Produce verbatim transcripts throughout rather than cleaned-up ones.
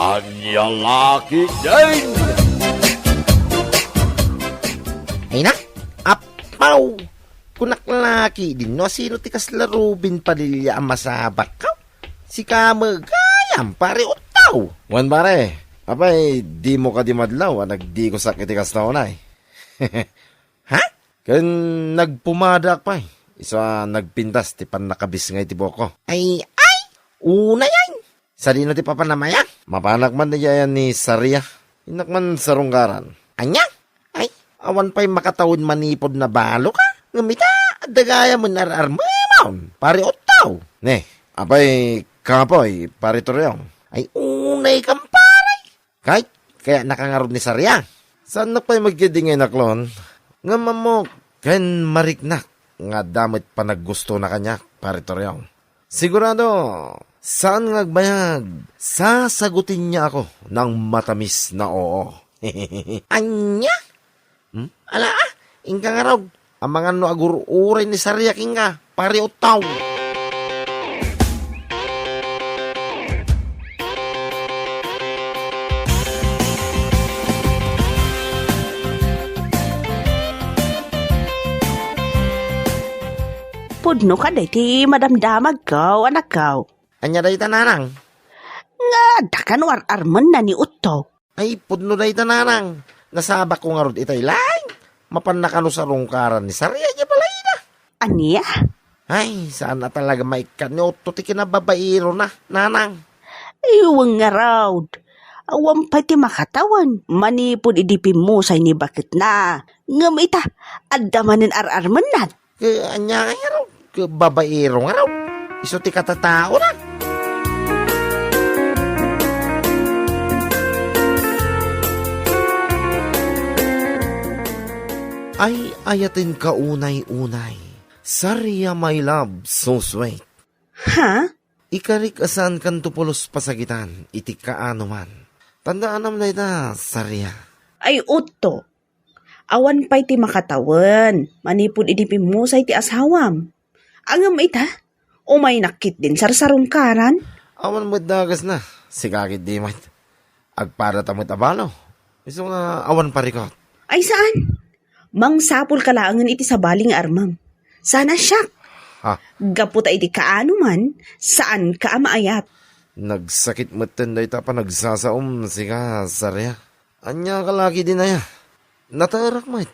Ania la ketdin? Ay na, apaw! Kunak la ketdin no asino ti kasla Ruben Padilla a masabak. Sika met gayam, pare Otaw. Wen, pare, apay, dimo kadi madlaw a nagdigusak iti kasta unay? Ha? Ken nagpumadaak pay. Isu a nagpintas ti pannakabisngay ti buokko. Ay, ay! Unay ay! Sadino ti papanam aya? Mapanak man diay ayan ni Saria. Innak man sarungkaran. Ania? Ay, awan pay makatawen manipud nabaloka. Ngem ita, adda gayam ar-armemon, pare Otaw. Ne, apay, kapoy, pare Toriong. Ay, unay kam, pare. Kay, kayatnaka ngarud ni Saria. Saannak pay met ketdi nga inaklon. Ngem ammok, ken mariknak nga adda met panaggustona kaniak, pare Toriong. Sigurado, saan nga agbayag, sasagutenna ako ng matamis na oo. Ania? Hmm? Ala, ah, inka ngarud. Amangan no agur-uray ni Saria kenka, pare Otaw. Pudno kadi ti madamdamagko, anakko. Ania dayta, nanang? Nga adda kano ar-armenna ni Otto. Ay, pudno dayta, nanang. Nasabakko ngarud itay laeng. Mapanna kano sarungkaran ni Saria idiay balayna. Ania? Ay, saan a talaga maikkat ni Otto ti kinababairona, nanang. Ay, wen ngarud. Awan pay ti makatawen manipud idi pimmusay ni baketna. Ngem ita, adda manen ar-armennan. Ke, ania ngay ngarud? Ke, babaero ngarud. Isu ti katataona. Ay, ayatenka unay-unay. Saria, my love, so sweet. Ha? Ikarik a saankanto pulos pasagitan iti kaanoman. Tandaanam dayta, Saria. Ay, Otto. Awan pay ti makatawen manipud idi pimmusay ti asawam. Ngem ita, umaynak ketdin sarsarungkaran. Awan met dagasna, sika ketdi met. Agpadata met a balo. Isu nga awan parikot. Ay saan? Mangsapulka laengen iti sabali nga armem. Saan a siak. Ha? Gapu ta iti kaanoman, saanka a maayat. Nagsakit metten dayta a panagsasaom, sika, Saria. Ania ka la ketdin aya? Nataerak met.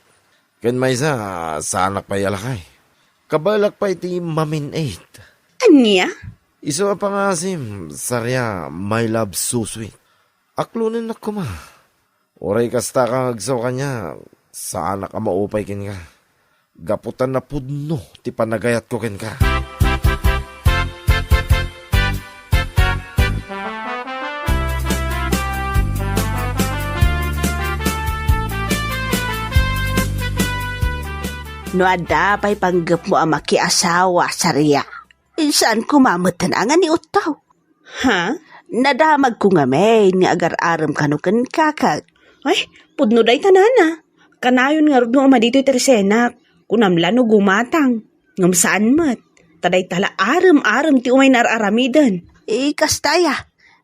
Ken maysa, saanak pay a lakay. Kabaelak pay ti mamin-it. Ania? Isu a pangasim, Saria, my love, so sweet. Aklonennak koma. Uray kasta ka nga agsaw kaniak, saanak a maupay kenka. Gapu ta napudno ti panagayatko kenka. No adda pay panggepmo a makiasawa, Saria, saan koma metten a nga ni Ottaw. Ha? Nadamagko ngamin nga agar-arem kano kenka ket. Ay, pudno dayta, nana. Kanayon ngarud nga uma ditoy ti resenak. Kunam la no gumatang. Ngem saan met. Ta dayta la arem-arem ti umay naar-aramiden. Eh, kasta aya.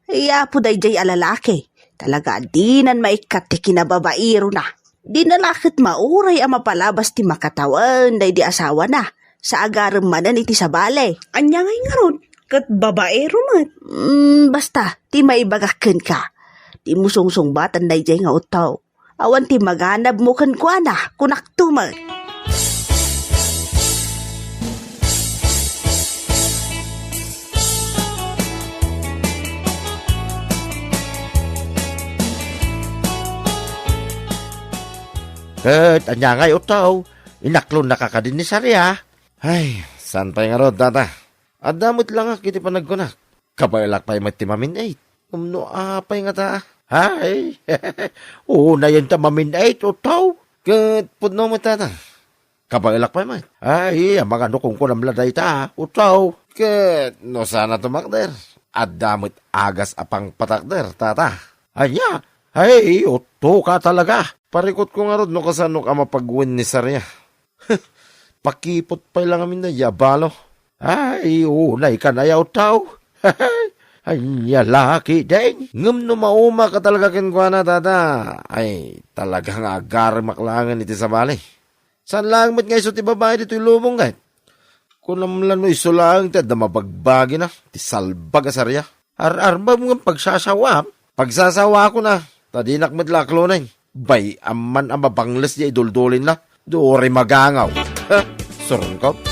Ay, apo daydiay a lalaki. Talaga a dinan maikkat ti kinababairona. Dina la ket mauray a mapalabas ti makatawen daydi asawana, sa agarem manen iti sabali. Ania ngay ngarud? Ket babaero met. Mm, basta, ti maibagak kenka, dimo sungsungbatan daydiay nga Ottaw. Awan ti maganabmo kenkuana, kunakto met. Ket ania ngay, Ottaw? Inaklonnaka kadi ni Saria? Ay, saan pay ngarud, tata? Adda met langak iti panagkunak. Kabaelak pay met ti mamin-it. Ngem no apay ngata? Ay, unayen ta mamin-it, Ottaw. Ket pudno met, tata. Kabaelak pay met. Ay, amangan no kunkunam la dayta, Ottaw. Ket no saan a tumakder, adda met agas a pangpatakder, tata. Ania? Ay, Otto ka talaga. Parikutko ngarud no kasanok a mapagwen ni Saria. Pakipot pay la ngamin daydiay a balo. Ay, unay ka nayaw, Ottaw. Ania la ketdin? Ngem no maumak a talaga kenkuana, tata, ay, talaga nga agaremak laengen iti sabali. Saan laeng met nga isu ti babai ditoy lubong, ket kunam la no isu laeng ti adda mabagbagina, ti salbag a saria. Ar-arbem ngem pagsasawaam? Pagsasawaakon a, ta dinak met la aklonen. Bay-am man a mabangles diay duldulinna. Duri magangaw. Ha? Surungkot.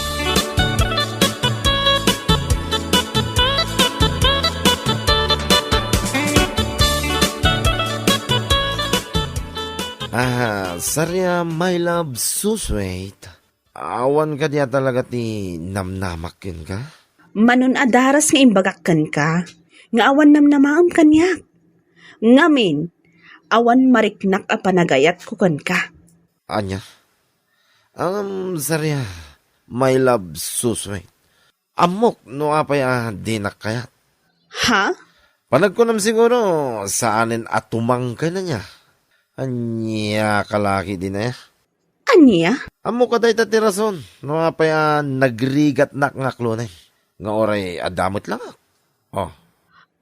Ah, saria, my love, so sweet. Awan kadi a talaga ti namnamak kenka? Manon a daras nga imbagak kenka, nga awan namnamaem kaniak. Ngamin, awan mariknak a panagayatko kenka. Ania? Ngem, saria, my love, so sweet. Ammok no apay a dinak kayat. Ha? Panagkunam siguro, saanen a tumangken ania. Ania ka la ketdin aya? Ania? Ammok a dayta ti rason no apay a nagrigatnak nga aklonen. Nga uray adda met langak. Oh.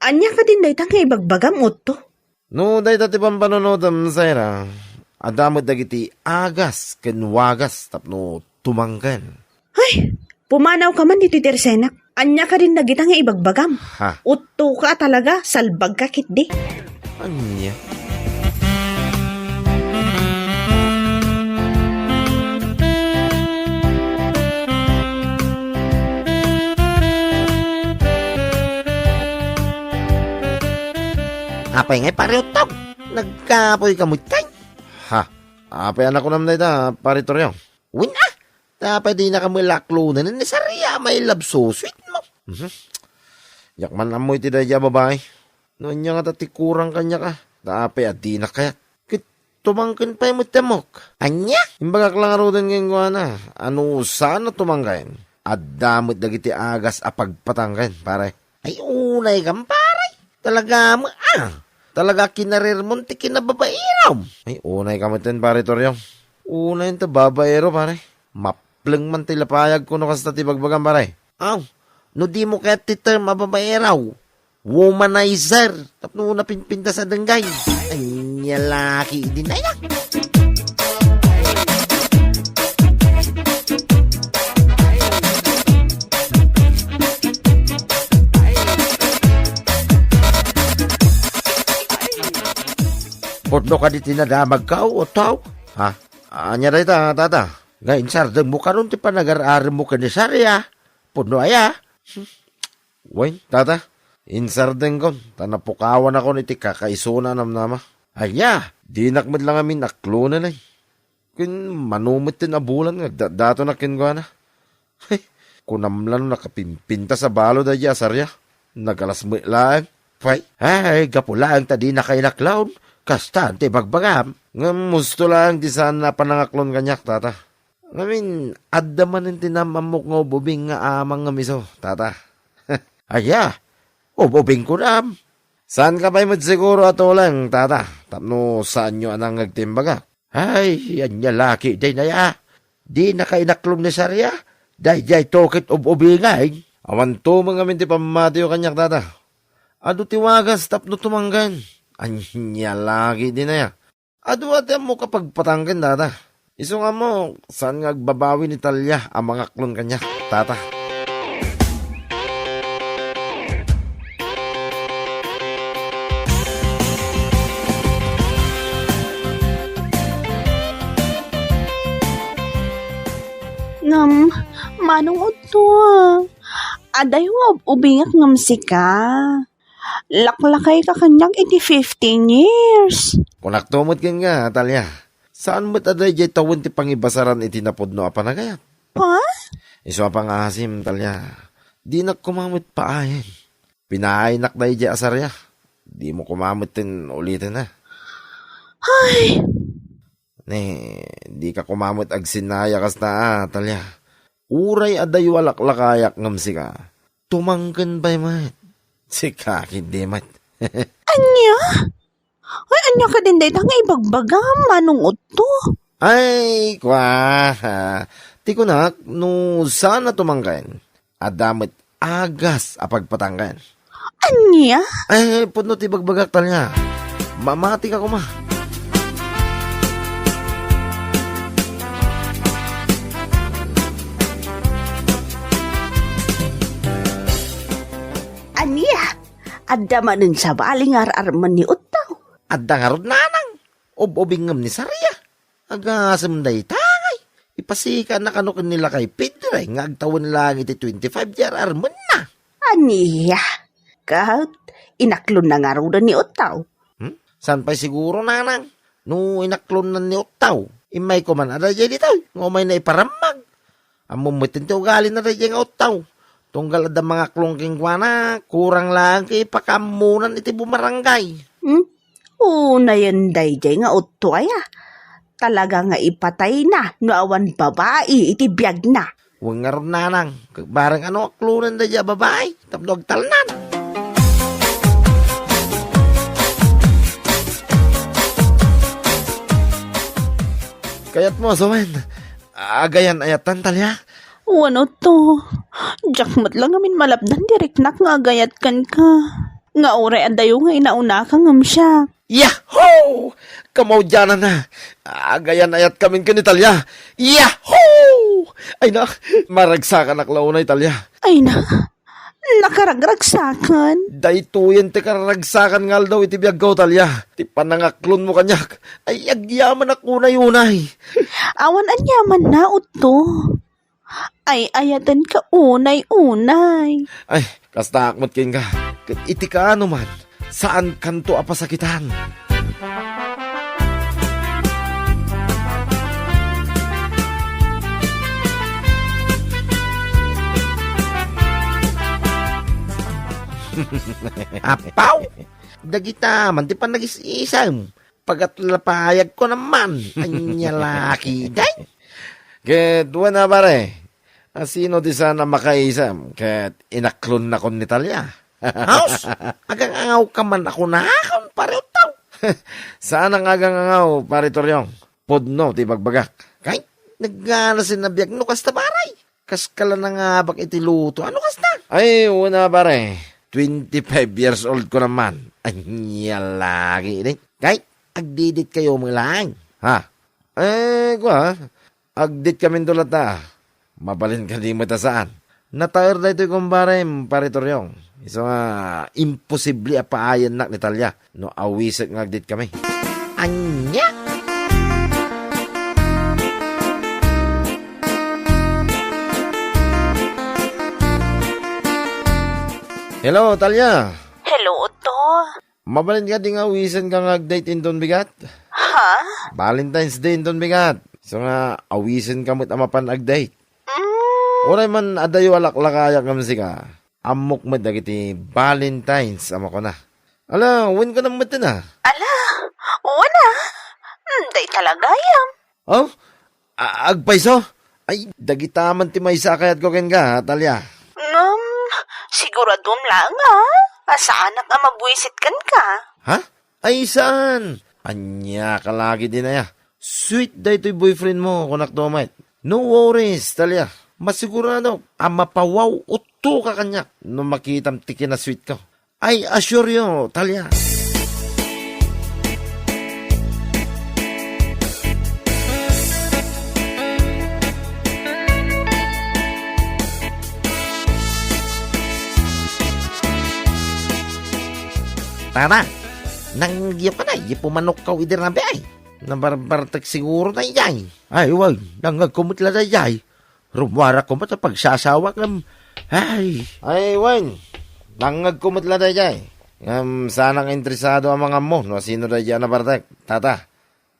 Ania kadin dayta nga ibagbagam, Otto? No dayta ti pampanunotem, Saira, adda met dagiti agas ken wagas tapno tumangken. Ay, pumanawka man ditoy tersenak. Ania kadin dagita nga ibagbagam? Ha? Uttoka a talaga, salbagka ketdi. Ania? Apay ngay, Pare Utto? Nagkapoyka met kay? Ha? Apay a nakunam dayta, Pare Toriong? Wen a, ta apay dinaka met la aklonen ni Saria, my love, so sweet mo. Mhm. Diak man ammo iti daydiay a babai. No ania ngata ti kurang kaniak a, ta apay a dinak kayat? Ket tumangken pay met ti ammok. Ania? Imbagak la ngaruden kenkuana a no saan a tumangken, adda met dagiti agas a pagpatangken, pare. Ay, unay kam, pare. Talaga met, ah. Talaga kinarirmon ti kinababairam. Ay, unay ka met ten, Pare Toriong. Unay ta babaero, pare. Mapleng man ti lapayag kuno kasta ti bagbagam, pare. Aw, no dimo kayat ti term a babaero, womanizer. Tapno napinpintas a denggay. Ania la ketdin aya? Pudno kadi ti nadamagko, Otto? Ha? Ania dayta, tata? Nga insardengmo karon ti panagar-aremmo ken ni Saria? Pudno aya? Wen, tata, insardengkon, ta napukawanakon iti kakaisuna a namnama. Ania, dinak met la ngamin aklonen, ay. Ken mano met ten a bulan nga agdatdatonak kenkuana. Ay, kunam la no nakapimpintas a balo daydiay a Saria. Nagalas met laeng. Pay, ay, gapu laeng ta dinaka inaklon. Kastan ti bagbagam. Ngem husto laeng ti saan a panangaklon kaniak, tata. Ngamin, adda manen ti nam-ammok nga ub-ubing nga amang nga miso, tata. Aya, ub-ubing kunam. Saanka pay met siguro a tuleng, tata, tapno saanyo a nangngeg ti imbagak. Ay, ania la ketdin aya? Dinaka inaklon ni Saria? Daydiay to ket ub-ubingay? Awan tumeng ngamin ti pammatiyo kaniak, tata. Adu ti wagas tapno tumangken. Ania la ketdin aya? Adu a ti ammok a pagpatangken, tata. Isu nga ammok, saan nga agbabawi ni Talia a mangaklon kaniak, tata. Ngem, Manong Otto, adayo nga ub-ubingak ngem sika. Laklakayka kaniak iti fifteen years. Kunakto met kenka, Talia. Saan met a daydiay tawen ti pangibasaran iti napudno a panagayat? Ha? Isu a pangngaasim, Talia. Dinak koma met paayen. Pinaaynak daydiay a Saria. Dimo koma met ten uliten a. Ay! Ne, dika koma met agsinaya kasta a, Talia. Uray adayo a laklakayak ngem sika, tumangken pay met. Sika ketdi met. Ania? Ay, ania kadin dayta nga ibagbagam, Manong Otto? Ay, kua. Ti kunak, no saan a tumangken, adda met agas a pagpatangken. Ania? Ay, pudno ti bagbagak, Talia. Mamati ka koma. Ania? Adda manen sabali nga ar-armen ni Utto? Adda ngarud, nanang. Ub-ubing ngem ni Saria. Agasem dayta ngay. Ipasikaanna kano ken ni lakay Pedre nga agtawen laeng iti twenty-five ti ar-armenna. Ania? Ket inaklonna ngaruden ni Utto? Hmm? Saan pay siguro, nanang? No inaklonnan ni Utto, immay koman a daydiay ditoy nga umayna iparammag. Ammom met ti ugalina daydiay nga Utto. Tunggal adda mangaklong kenkuana, kurang laeng ket ipakaammonan iti bumarangay. Hmm? Unayen daydiay nga Utto aya. Talaga nga ipatayna no awan babai iti biagna. Wen ngarud, nanang, ket bareng a no aklonen daydiay a babai tapno agtalnan. Kayatmo a sawen, agayan-ayatan, Talia? Wen, Utto. Diak met la ngamin malapdan ti riknak nga agayat kenka. Nga uray adayo nga inaunaka ngem siak. Yahoo! Kamaudiananna. Agayan-ayatkamin ken ni Talia. Yahoo! Ay na, maragsakanak la unay, Talia. Ay na, nakaragragsakan. Daytoyen ti kararagsakan nga aldaw iti biagko, Talia. Ti panangaklonmo kaniak. Ay, agyamanak unay-unay. Awan aniamanna, Utto. Ay-ayatenka unay-unay. Ay, kastaak met kenka. Ket iti kaano man, saankanto a pasakitan. Apaw! Dagita man ti panagis-isem. Pagatlapayagko naman. Ania la ketdi? Ket wen a, pare, a sino ti saan a makaisem ket inaklonnakon ni Talia? Haus, agang-angawka man a kunakon, pare Utto. Saanak nga agang-angaw, pare Toriong. Pudno ti bagbagak. Kay, nagngana sin a biag no kasta, pare. Kaska la nangabak iti luto. Ano kasta? Ay, wen a, pare. Twenty-five years old ko naman. Ania la ketdi. Kay, agdidit kayo met laeng. Ha? Eh, kua, agdit kaminto latta. Mabalin kadi met a saan. Nataer daytoy kumbarem, pare Toriong. Isu nga, imposible a paayannak ni Talia no awisek nga agdit kami. Ania? Hello, Talia. Hello, Utto. Mabalin kadi nga awisenka nga ag-date inton bigat? Ha? Valentine's Day inton bigat. Isu nga awisenka met a mapan ag-date. Mm. Uray man adayo a laklakayak ngem sika. Ammok met dagiti Valentines a makuna. Ala, wen ka na met na? Ala, wen a. Mm, dayta la gayam. Oh? A-, agpayso? Ay, dagita man ti maysa a kayatko kenka, Talia. Ngem, siguradom laeng, a? A saanak a mabuisit kenka. Ha? Ay, saan? Ania ka la ketdin aya? Sweet daytoy boyfriend mo, kunak to met. No worries, Talia. Masigurado a mapawaw utto ka kaniak no makitam ti kinasweet ko. I assure you, Talia. Tara, nangngegyo ka na, di pumanokkaw idi rabii. Nabarbartek siguro daydiay. Ay, wen, nangngegko met la daydiay. Rummuarakko met a pagsasawak ngem, ay. Ay, wen, nangngegko met la daydiay. Ngem saanak nga interesado a mangammo no asino daydiay a nabartek. Tata,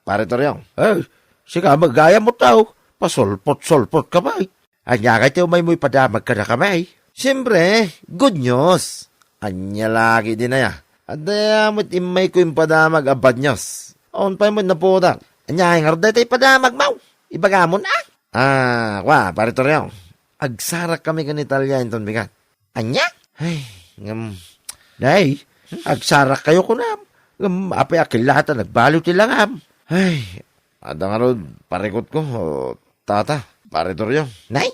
pare Toriong. Eh, sika met gayam, Utto. Pasulpot-sulpot ka pay. Ania ngay ti umaymo ipadamag kadakami? Siempre, good news. Ania la ketdin aya? Adda met immayko impadamag a bad news. Awan pay met naputak. Ania ngay ngarud dayta ipadamagmo? Ibagamon a? Ah, kua, pare Toriong. Agsarakkami ken ni Talia inton bigat. Ania? Ay, ngem, nay, agsarakkayo kunam. Ngem, apay a killata nagbaliw ti langam? Ay, adda ngarud parikutko, tata, pare Toriong. Nay,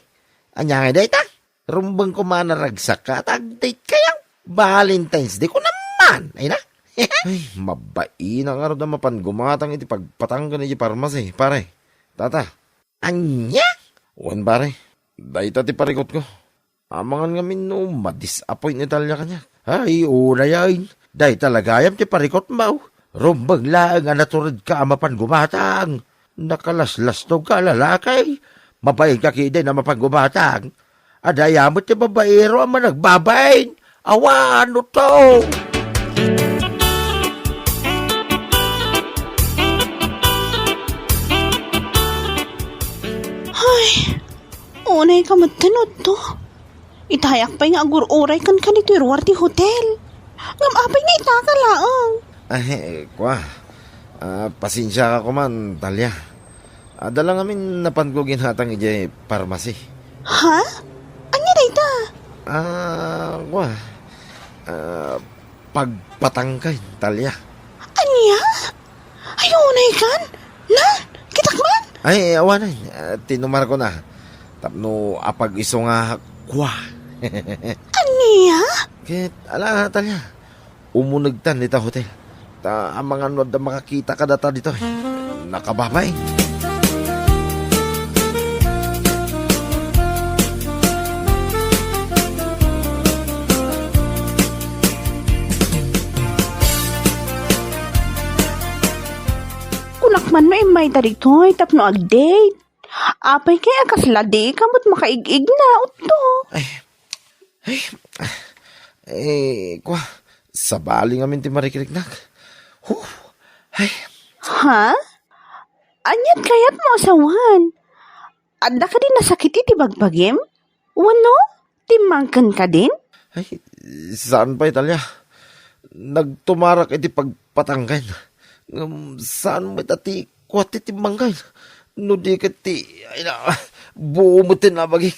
ania ngay dayta? Rumbeng koma a naragsakka ta ag-date kayo. Valentine's Day ko naman, ay na? Ay, mabaina ngarud a mapan gumatang iti pagpatang ken iti parmasi, pare. Tata. Ania? Wen, pare. Dayta ti parikutko. Amangan ngamin no madisappoint ni Talia kaniak. Ay, unay, ay. Dayta la gayam ti parikutmo. Rumbeng laeng a naturedka a mapan gumatang. Nakalaslastogka a lalaki. Mabainka ketdin a mapan gumatang. Adda aya met ti babaero a managbabain. Awan, no to. Ay, unay ka met, Otto. Itayak pay nga agur-uray kenka ditoy ruar ti hotel. Ngem apay nga itaka laeng? Ay, kua. Ah, pasensiaka koman, Talia. Adda la ngamin napanko ginatang idiay parmasi. Ha? Ania dayta? Ah, kua. Ah, pagpatangken, Talia. Ania? Ay, unay kan? Na? Kitak man? Ay, awanen. Ah, tinumarko na. Tapno apag-isu nga kua. Ania? Ket, ala, Talia. Umunegtan ita hotel. Ta amangan no adda makakita kadata ditoy. Nakababay. Kunak man no immayta ditoy tapno ag-date. Apay kay a kasla dika met makaig-igna, Otto. Ay, ay, eh, kua, sabali ngamin ti marikriknak. Huh, ay. Ha? Aniat kayatmo a sawen? Adda kadi nasakit iti bagbagim? Wenno, timmangken kadin? Ay, saan pay, Talia. Nagtumarak iti pagpatangken. Ngem saan met a ti kuat ti timmangken. No di ket ti, ay na, buo met ti nabagik.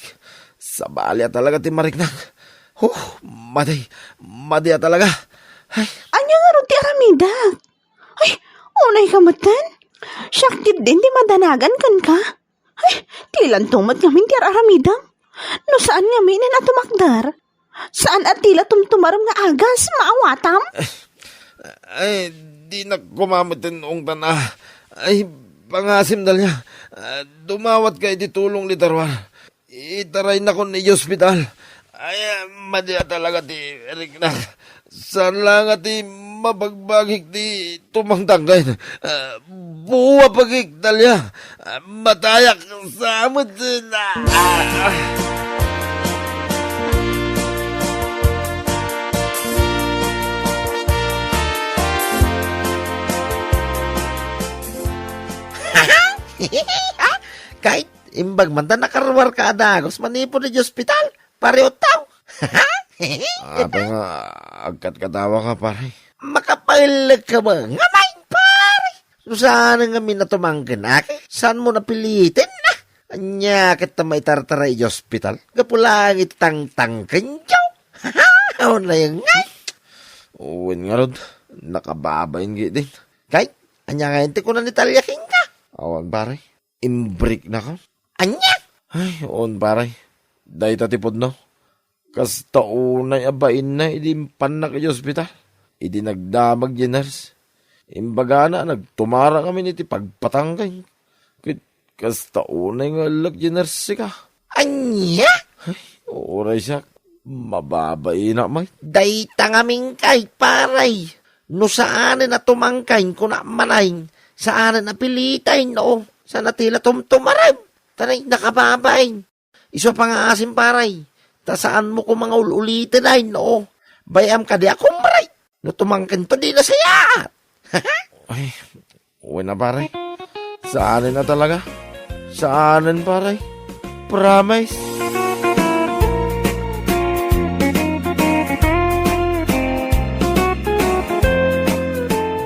Sabali a talaga ti mariknak. Huh, madi, madi a talaga. Ay. Ania ngarud ti aramidak? Ay, unay ka metten? Siak ketdin ti madanagan kenka. Ay, ti lanto met ngamin ti ar-aramidem. No saan ngamin a tumakder, saan a ti la tumtumarem nga agas, maawatam? Ay, dinak koma metten ungtan a. Ay, pangasim, Dalia. Ah, dumawatka iti tulong dita ruar. Itaraynakon iti ospital. Ay, madi a talaga ti riknak. Saan la nga ti mabagbagik ti tumangtangken. Ah, buo a pagik, Dalia. Ah, matayak sa met. Ah, ah. Kay, imbag man ta nakaruarka a dagus manipud iti ospital, pare Otto. Apay nga agkatkatawaka, pare? Makapailek ka ba? Ngamay, pare! No saan ngamin a tumangken, aki? Saanmo napiliten, a? Ania ket ta maitartara iti ospital? Gapu laeng iti tangtangkenyo. Unay nga. Wen ngarud, nakababain ketdin. Kay, ania ngayen ti kuna ni Talia kenka? Awan, pare. Imbriknaka? Ania? Ay, on, pare. Dayta ti pudno. Kasta unay a bainna idi impannak iti ospital. Idi nagdamag ti nurse, imbagana a nagtumara ngamin iti pagpatangken. Ket kasta unay nga ellek ti nurse ka. Ania? Ay, uray siak. Mababaina met. Dayta ngamin kay, pare. No saanen a tumangken, kuna manen, saanen a piliten, no? Saan a ti la tumtumarem. Taray, nakababain. Isu a pangaasim, pare. Ta saanmo koma nga ul-uliten, ay, no? Bay-am kadi a kumre. No tumangkento, di nasayaat. Ay, wen a, pare. Saanen a talaga. Saanen, pare. Promise.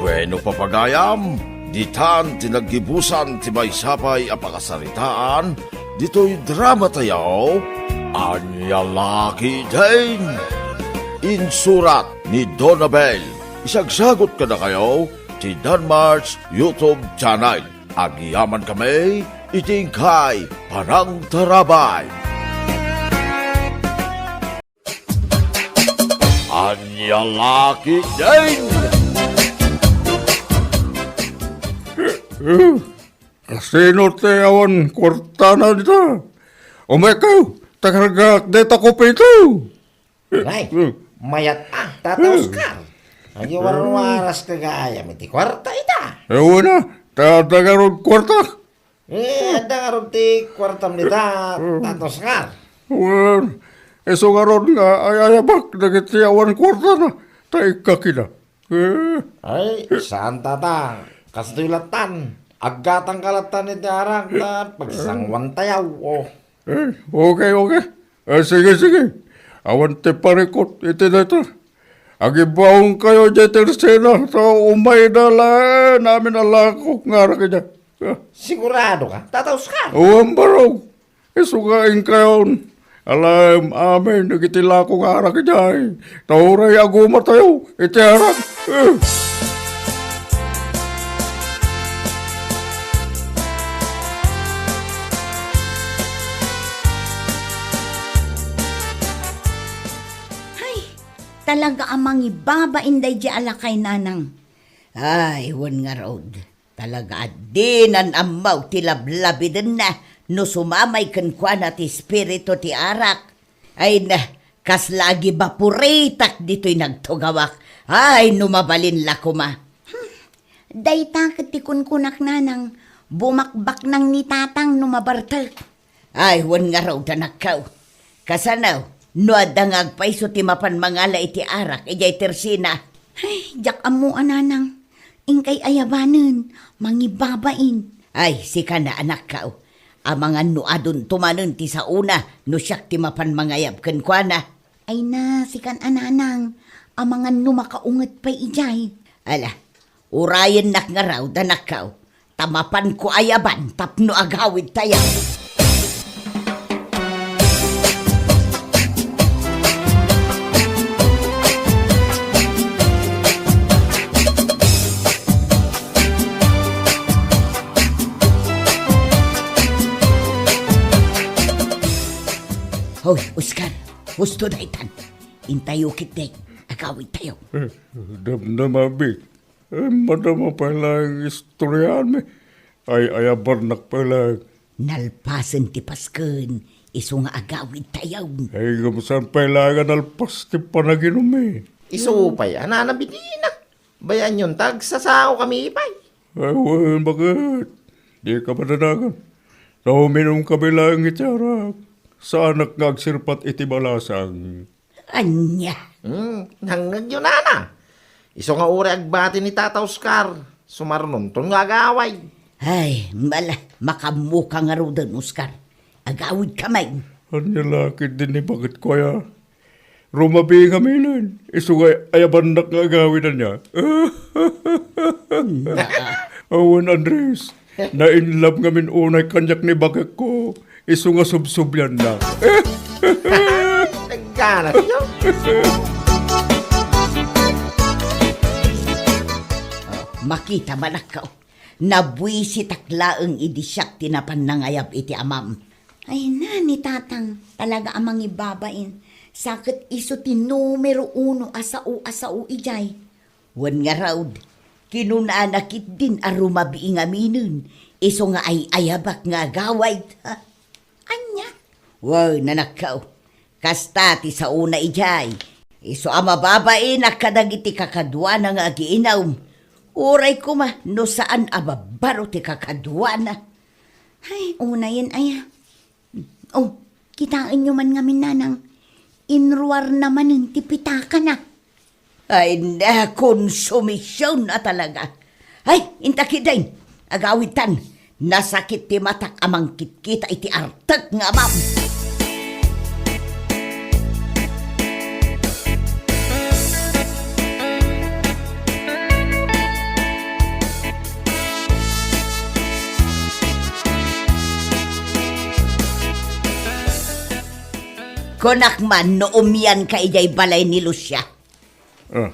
Bueno, papagayam, ditan ti naggibusan ti maysa pay a pakasaritaan ditoy drama tayo, Ania La Ketdin. Insurat ni Donabel. Isagsagut kadakayo ti Danmar's YouTube channel. Agyaman kami iti inkay panangtarabay. Lalaki din! Eh, kasino ti awan kuartana dita? Umaykayo, ta kargaak dayta kopito. Ay, mayat a, Tata Oscar. Agyawaran waras ka gayam iti kuarta ita. Awan a, ta adda ngarud kuarta. Eh, adda ngarud ti kuartam dita, Tata Oscar. Wen, isu ngarud nga ay-ayabak dagiti awan kuartana, ta ikkakida. Eh. Ay, saan, Tata. Kastoy lattan. Aggatangka lattan iti arak ta pagsanguantayo. Oh. Eh, okay, okay. Eh, sige, sige. Awan ti parikut iti dayta. Agibbaonkayo diay tersena, ta umayda laeng amin a lako nga arak idiay. Ah. Sigurado ka, Tata Oscar? Awan barog. Isu nga inkayon, alaem amin dagiti lako nga arak idiay, ta uray agumatayo iti arak. Eh. Ay, talaga a mangibabain daydiay a lakay, Nanang. Ay, wen ngarud. Talaga a dinan ammo ti lablabidenna no sumamay kenkuana ti espiritu ti arak. Ay na, kasla agibapuritak ditoy nagtugawak. Ay, no mabalin la koma. Hmm. Dayta ket ti kunkunak, Nanang, bumakbaknang ni Tatang no mabartek. Ay, wen ngarud, anakko. Kasano, no adda nga agpayso ti mapan mangala iti arak idiay tersena? Ay, diak ammo a, Nanang. Inkay ayabanen, mangibabain. Ay, sika na, anakko. Amangan no adunto manen ti saona no siak ti mapan mangayab kenkuana. Ay na, sikan a, Nanang. Amangan no makaunget pay idiay. Ala, urayennak ngarud, anakko. Ta mapanko ayaban tapno agawidtayo. Hoy, Oscar, husto daytan. Intayo ketdi, agawidtayo. Eh, damdama, Bi. Eh, madama pay laeng istoryaanmi. Ay-ayabannak pay laeng. Nalpasen ti pasken, isu nga agawidtayo. Ay, ngem saan pay laeng a nalpas ti panaginummi? Isu pay a nanabidina. Bayaanyon ta agsasaokami pay. Ay, wen, baket? Dika madanagan. Ta uminumkami laeng iti arak. Saanak nga agsirpat iti balasang. Ania? Hmm, nangngegyo, Nana. Isu nga uray agbati ni Tata Oscar, sumarnonton nga agaway. Ay, mala, makammoka ngaruden, Oscar. Agawidka manen. Ania la ketdin ni baketko aya? Rumabii ngaminen, isu nga ayabannak nga agawid ania. Awan, Andres. Na-in love ngamin unay kaniak ni baketko, isu nga subsubiannak. Nagganasyo. Oh, makita, anakko. Nabuisitak laeng idi siak ti napan nangayab iti amam. Ay na, ni Tatang, talaga a mangibabain. Sa ket isu ti numero uno a sao a sao idiay. Wen ngarud, kinunana ketdin a rumabii ngaminen, isu nga ay-ayabak nga agawid. Ha? Ania? Wen, anakko, kasta ti saona idiay. Isu a mababainak kadagiti kakaduana nga agiinum. Uray koma no saan a babbaro ti kakaduana. Ay, unayen aya. Oh, kitaenyo man ngamin, Nanang. Inruarna manen ti pitakana. Ay, na, konsumision a talaga. Ay, inta ketdin, agawidtan. Nasakit ti matak a mangkitkita iti artek nga amam. Kunak man no umianka idiay balay ni Lucia. Ah.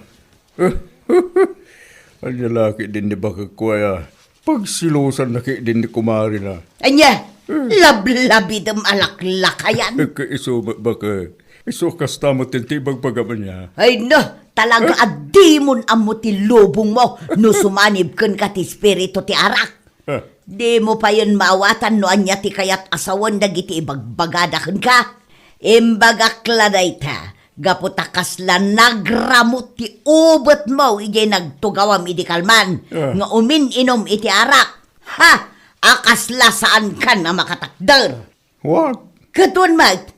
Ania la ketdin ni baketko aya? Pagselosanna ketdin ni kumarina. Ania? Eh. Lablabidem a laklakayan. Eh, isu met baket. Isu kasta met ti ibagbagam ania. Ay, no. Talaga a dimon ammo ti lubongmo no sumanib kenka ti espiritu ti arak. Eh. Dimo payen maawatan no ania ti kayat a sawen dagiti ibagbagada kenka. Imbagak la dayta, gapu ta kasla nagramut ti ubetmo idiay nagtugawam idi kalman Eh. nga umin-inom iti arak. Ha! A kasla saankan a makatakder. What? Ket wen met,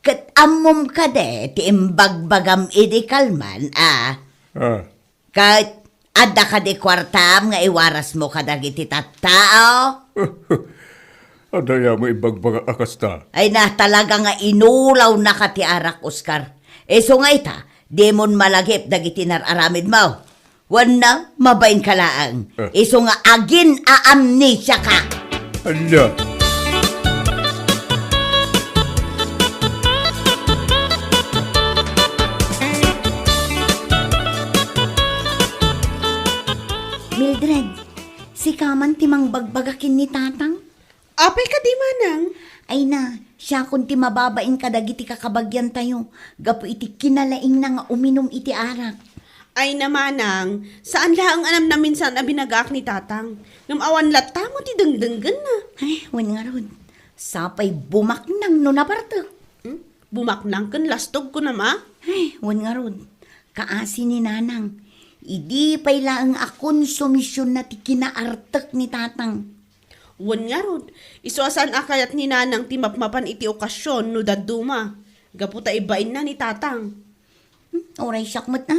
ket ammom kadi ti imbagbagam idi kalman, a? Ah. Ket adda kadi kuartam nga iwarasmo kadagiti tattao? Adda aya mo ibagbagak a kasta? Ay na, talaga nga inulawnaka ti arak, Oscar. Isu nga ita, dimon malagip dagiti nar-aramidmo. Wenno, mabainka laeng. Eh. Isu nga agin-aamnesiaka. Ania? Mildred, sika man ti mangbagbaga ken ni Tatang? Apay kadi, manang? Ay na, siakon ti mababain kadagiti kakabagiantayo gapu iti kinalaingna nga uminum iti arak. Ay na, manang, saan laeng a namnaminsan a binagaak ni Tatang. Ngem awan latta met ti dengdenggenna. Ay, wen ngarud. Sapay bumaknang no nabartek. Hmm? Bumaknang ken lastog, kunam a? Ay, wen ngarud. Kaasi ni Nanang. Idi pay laeng a konsumisionna ti kinaartek ni Tatang. Wen ngarud, isu a saan a kayat ni Nanang ti mapmapan iti okasion no dadduma, gapu ta ibainna ni Tatang. Hmm, uray siak met a.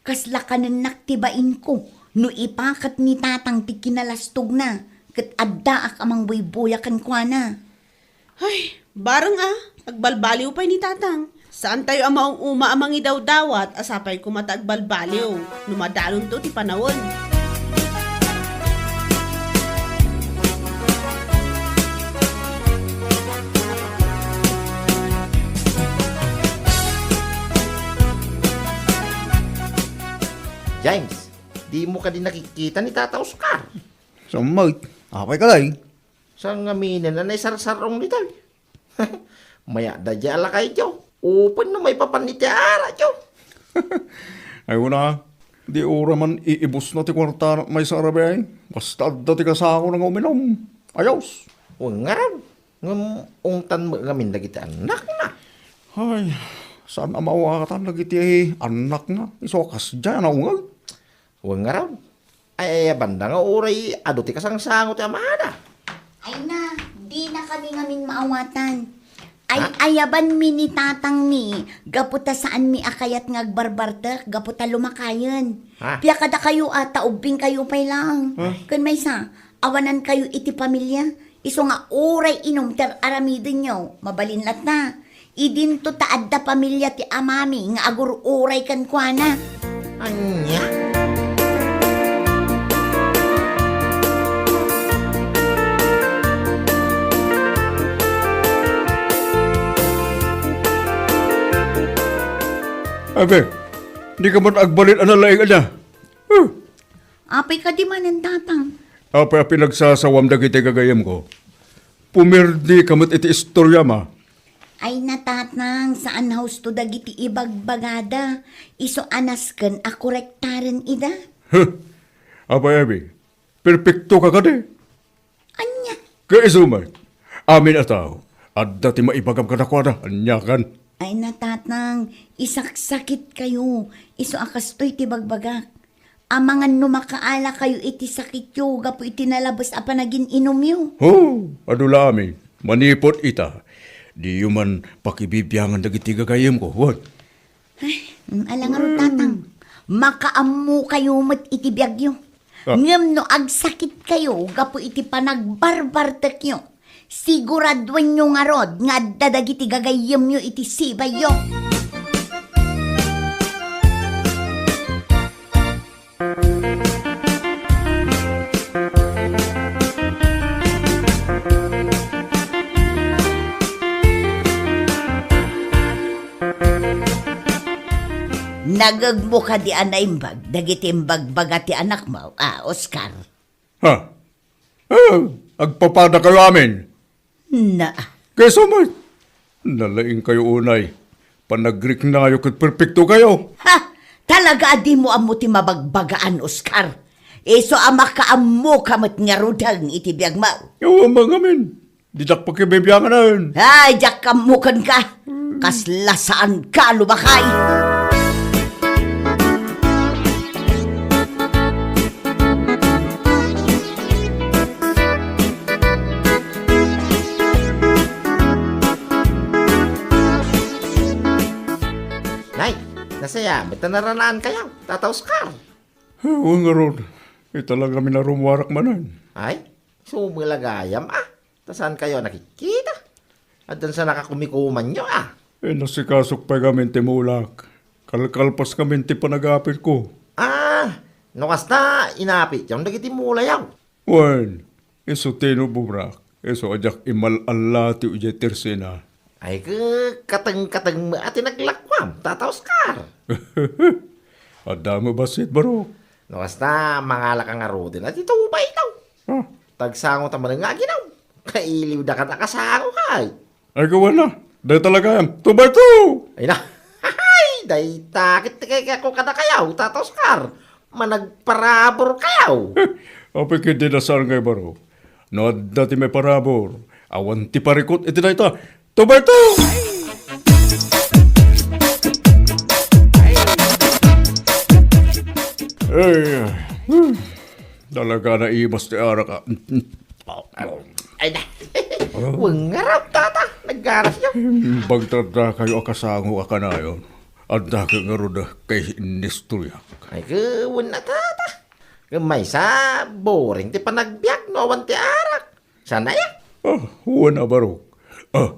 Kasla kanennak ti bainko no ipakat ni Tatang ti kinalastogna ket addaak a mangbuybuya kenkuana. Ay, bareng a, agbalbaliw pay ni Tatang. Saantayo a maung-uma a mangidawdawat a sapay koma ta agbalbaliw no madalonto ti panawen. James, dimo kadi nakikita ni Tata Oscar? Sammet, apay kadi? Saan ngamin a naisarsar-ong ditoy? Mayat da diay a lakayyo. Upen no maipapan iti arakyo. Ay, una, di uray man iibusna ti kuartana maysa a rabii. Basta adda ti kasakona nga uminom. Ayos. Wen ngarud. Ngem ungtan met ngamin dagiti annakna. Ay, saan a maawatan dagiti annakna. Isu a kasdiay a naungeg. Wen ngarud. Ay, ayabanda nga uray adu ti kasangsango ti amada. Ay na, dinakami ngamin maawatan. Ay, Ha? ayabanmi ni tatangmi, gapu ta saanmi a kayat nga agbarbartek, gapu ta lumakayen. Ha? Pia kadakayo a, ta ubbingkayo pay laeng. Ha? Ken maysa, awanankayo iti pamilia, isu nga uray inum ti ar-aramidenyo, mabalin latta. Idinto ta adda pamilia ti amami nga agur-uray kenkuana. Ania? Abe, dika met agbalin a nalaing ania? Huh. Apay kadi manen, Tatang? Apay a pinagsasawam dagiti gagayyemko? Pumirdika met iti istoriam a. Ay na, Tatang, saan a husto dagiti ibagbagada. Isu a nasken a korektaren ida. Huh! Apay, Abby, perpektoka kadi? Ania? Ket isu met, amin a tao, adda ti maibagam kadakuada, aniakan? Ay na, Tatang, isaksakitkayo. Isu a kastoy ti bagbagak. Amangan no makaalakayo iti sakityo gapu iti nalabes a panagin-inumyo. Ho, adu la amin. Manipud ita, diyo man pakibibiangan dagiti gagayyemko, wen? Ay, mm, ala ngarud, Tatang. Makaammokayo met iti biagyo. Ah. Ngem no agsakitkayo gapu iti panagbarbartekyo, siguraduenyo ngarud nga adda dagiti gagayyemyo iti sibayyo. Nagegmo kadi a naimbag dagiti imbagbaga ti anakmo, a, Oscar? Ha? Ah, agpapadakayo amin. Na. Kaysa met, nalaingkayo unay. Panagriknayo ket perpektokayo. Ha! Talaga a dimo ammo ti mabagbagaan, Oscar. Isu a makaammoka met ngaruden iti biagmo. Awan ngamin. Diak pakibibianganen. Ay, diak ammo kenka. Kasla saanka a lumakay. Nay, nasaya met ta naranaankayo, Tata Oscar. Wen ngarud, ita la ngamin a rummuarak manen. Ay, sumulagayam a. Ta saankayo a nakikita? Addan sa nakakumikumanyo a. Eh, nasikasok pay ngamin ti mulak. Kalkalpas ngamin ti panagapitko. Ah, no kasta, inapityo dagiti mulayo. Wen, isu ti inubobrak, isu a diak imal-allatiw idiay tersena. Ay, ke, kateng-kateng met a ti naglakuam, Tata Oscar. Adda met bassit, barok. No kasta, mangalaka ngaruden a ti tubay itaw. Ah. Tagsango ta manen nga aginaw. Kailiwda ka ta kasango kay. Ay, gawana. Dayta la gayam. Two by two! Ay na. Ay, dayta ket ti kayatko kadakayo, Tata Oscar. Managparabor kayo. Apay ket di nasaan ngay baro. No adda ti maiparabor, awan ti parikut iti dayta. Two by two! Ay, hmm. Talaga naimas ti arak, ah. Ay na. Wen ngarud, Tata. Naggarasyo. Imbag ta addakayo a kasango a kanayon. Adda ket ngarud a kainistoriak. Ay, ke, wen a, Tata. Ket maysa, boring ti panagbiag no awan ti arak. Saan aya? Ah, wen a, barok. Ah,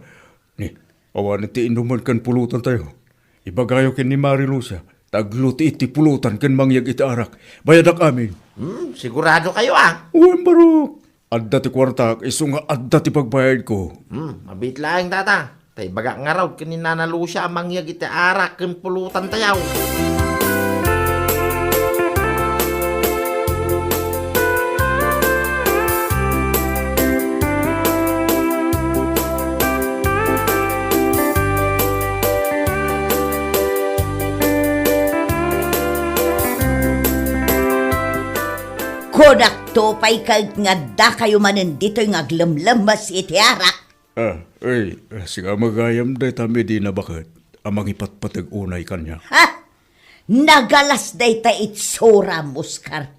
ni, awan ti inuman ken pulutantayo. Ibagayo ken ni Mari Lucia, ta agluti iti pulutan ken mangyeg iti arak. Bayadak amin. Hmm, siguradokayo a? Wen, barok. Adda ti kuartak, isu nga adda ti pagbayadko. Hmm, mabiit laeng, Tata. Ta ibagak ngarud ken ni Nana Lucia a mangyeg iti arak ken pulutantayo. Kunakto pay ket nga addakayo manen ditoy nga aglemlemmes iti arak. Ah, ay, sika met gayam dayta Medina baket a mangipatpateg unay kaniak. Ha? Nagalas dayta itsuram, Oscar.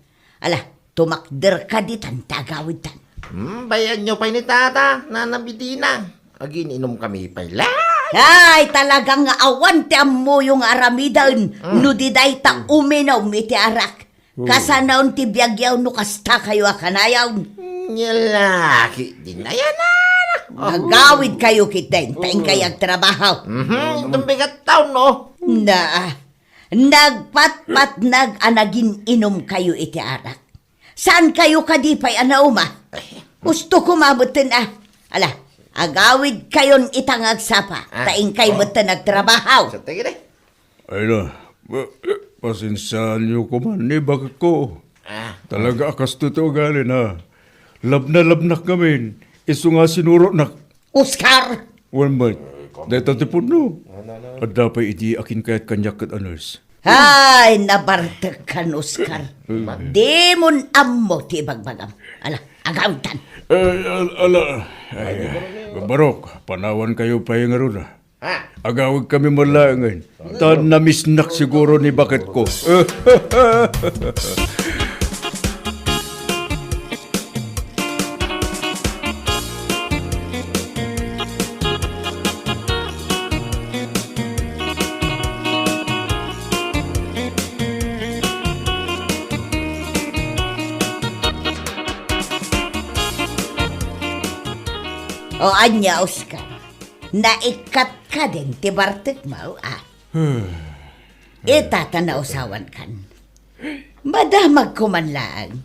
Ala, tumakderka ditan ta agawidtan. Hmm, bayanyo pay ni Tata, Nana Medina. Agin-inumkami pay la. Ay, talaga nga awan ti ammoyo nga aramiden. Hmm. No di dayta uminom iti arak. Oh. Kasanaon ti biagyo no kastakayo a kanayon. Nya la ket di nayanan. Agawidkayo ketdin, ta inkay agtrabaho. Mhm, inton bigat taon, no? Na, nagpatpatnag a nagin-inumkayo iti arak. Saankayo kadi pay a nauma? Gusto ko mabutten a. Ala, agawidkayon ita nga agsapa, ta inkay butten agtrabaho. Sa tigil eh. Ay na, pa-, pasensiaanyo koman ni baketko. Ah. Talaga a kastoy ti ugalina. Labnalabnak ngamin, isu nga sinurotnak. Oscar! Wen met, dayta ti pudno. Adda pay idi a kinkayat kaniak ket a nurse. Ay, nabartekkan, Oscar. Dimon ammo ti ibagbagam. Ala, agawidtan. Eh, al-, ala, ay, barok, panawankayo pay ngarud. Ha? Agawidkami met laengen. Ta namisnak siguro ni baketko. O ania, Oscar? Naikkat kadin ti bartekmo, a? Ita ta nausawankan. Madamagko man laeng.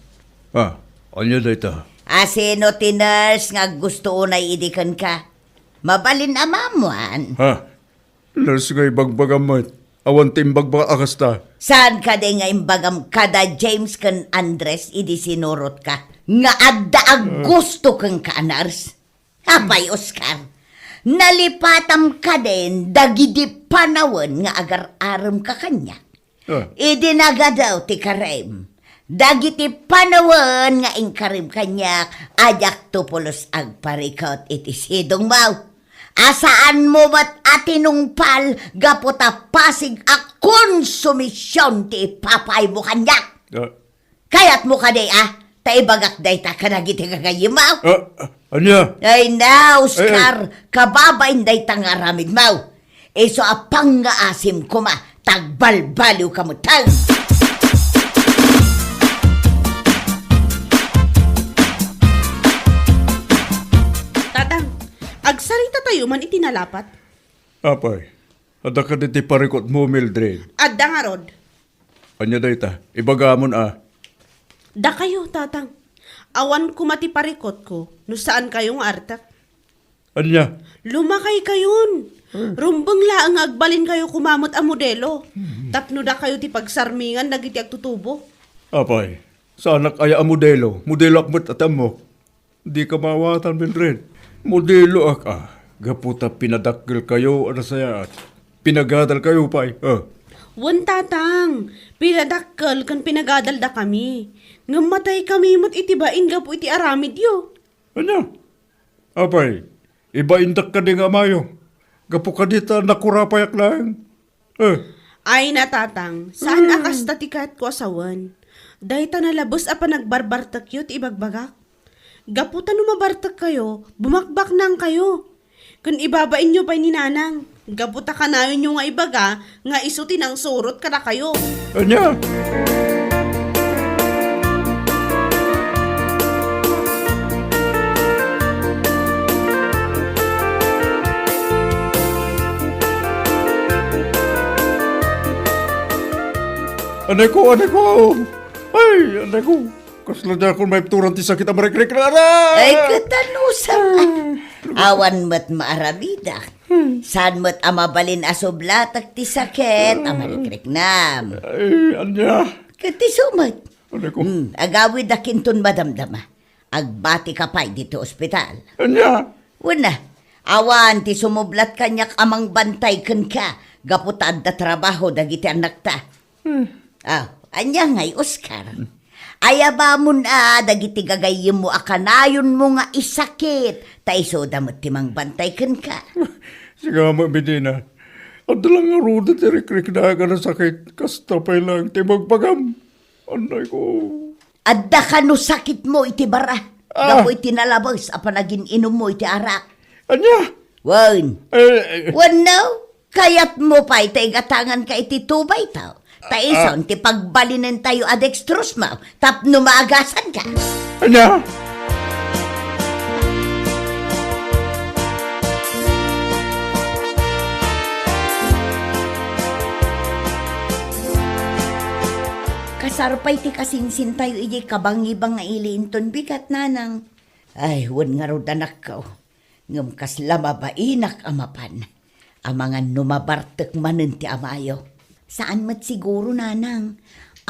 Ah, ania dayta? A sino ti nurse nga aggusto unay idi kenka? Mabalin a maammuan. Ha? Nurse nga ibagbagam met. Awan ti imbagbaga a kasta. Saan kadi nga imbagam kada James ken Andres idi sinurotka nga adda aggusto kenka a nurse? Apay, Oscar, nalipatam kadin dagidi panawen nga agar-aremka kaniak? Ah. Idi nagadu ti karim, dagiti panawen nga inkarim kaniak, a diakto pulos agparikut iti sidongmo. A saanmo met a tinungpal gapu ta pasig a konsumision ti ipapaymo kaniak. Ah. Kayatmo kadi a ta ibagak dayta kadagiti gagayyemmo? Ah, ah, ania? Ay na, Oscar, Ay, ay. Kababain dayta nga aramidmo. Isu a pangngaasim koma, ta agbalbaliwka metten. Tatang, agsaritatayo man iti nalapat. Apay, adda kadi ti parikutmo, Mildred? Adda ngarud. Ania dayta? Ibagamon a. Dakayo, Tatang. Awan koma ti parikutko no saankayo nga artek. Ania? Lumakaykayon. Hmm. Rumbeng laeng nga agbalinkayo koma met a modelo. Hmm. Tapno dakayo ti pagsarmingan dagiti agtutubo. Apay, saanak aya a modelo? Modeloak met a ti ammok. Dika maawatan, Mildred. Modeloak a, gapu ta pinadakkelkayo a nasayaat. Pinagadalkayo pay, a. Wen, Tatang, pinadakkel ken pinagadaldakami. Ngem mataykami met iti bain gapu iti aramidyo. Ania? Apay, ibaindak kadi nga amayo? Gapu kadi ta nakurapayak laeng. Eh. Ay na, Tatang, saan a kasta ti kayatko a sawen. Dayta nalabes a panagbarbartekyo ti ibagbagak. Gapu ta no mabartekkayo, bumakbaknangkayo. Ken ibabainyo pay ni Nanang. Gapu ta kanayonyo nga ibaga nga isu ti nangsurot kadakayo. Ania? Anay ko, anay ko! Ay, anay ko! Kasla diakon maibturan ti sakit a marikriknam. Ay, ket anusam. Awan met maaramidak. Saan met a mabalin a sublatek ti sakit a marikriknam. Ay, ania? Ket isu met. Anay ko. Hmm, agawidak inton madamdama. Agbatika pay ditoy ospital. Ania? Wen, awan ti sumublat kaniak a mangbantay kenka gapu ta adda trabaho dagiti annakta. Hmm. Ah, ania ngay, Oscar? Ayabamon a dagiti gagayyemmo a kanayonmo nga isakit, ta isuda met ti mangbantay kenka. Sika met, Medina. Adda lang ngaruden ti rikriknak a nasakit, kasta pay lang ti ibagbagam. Anay ko. Adda kano sakitmo iti bara, ah, gapu iti nalabes a panagin-inummo iti arak. Ania? Wen. Eh, eh. Wenno, kayatmo pay ta igatanganka iti tubayto. Ta ah, ison ti pagbalinentayo a dextrose mo tapno maagasanka. Ania? Kasar pay ti kasinsintayo idiay kabangibang nga ili inton bigat, Nanang. Ay, wen ngarud, anakko. Ngem kasla mabainak a mapan. Amangan no mabartek manen ti amayo. Saan met siguro, Nanang.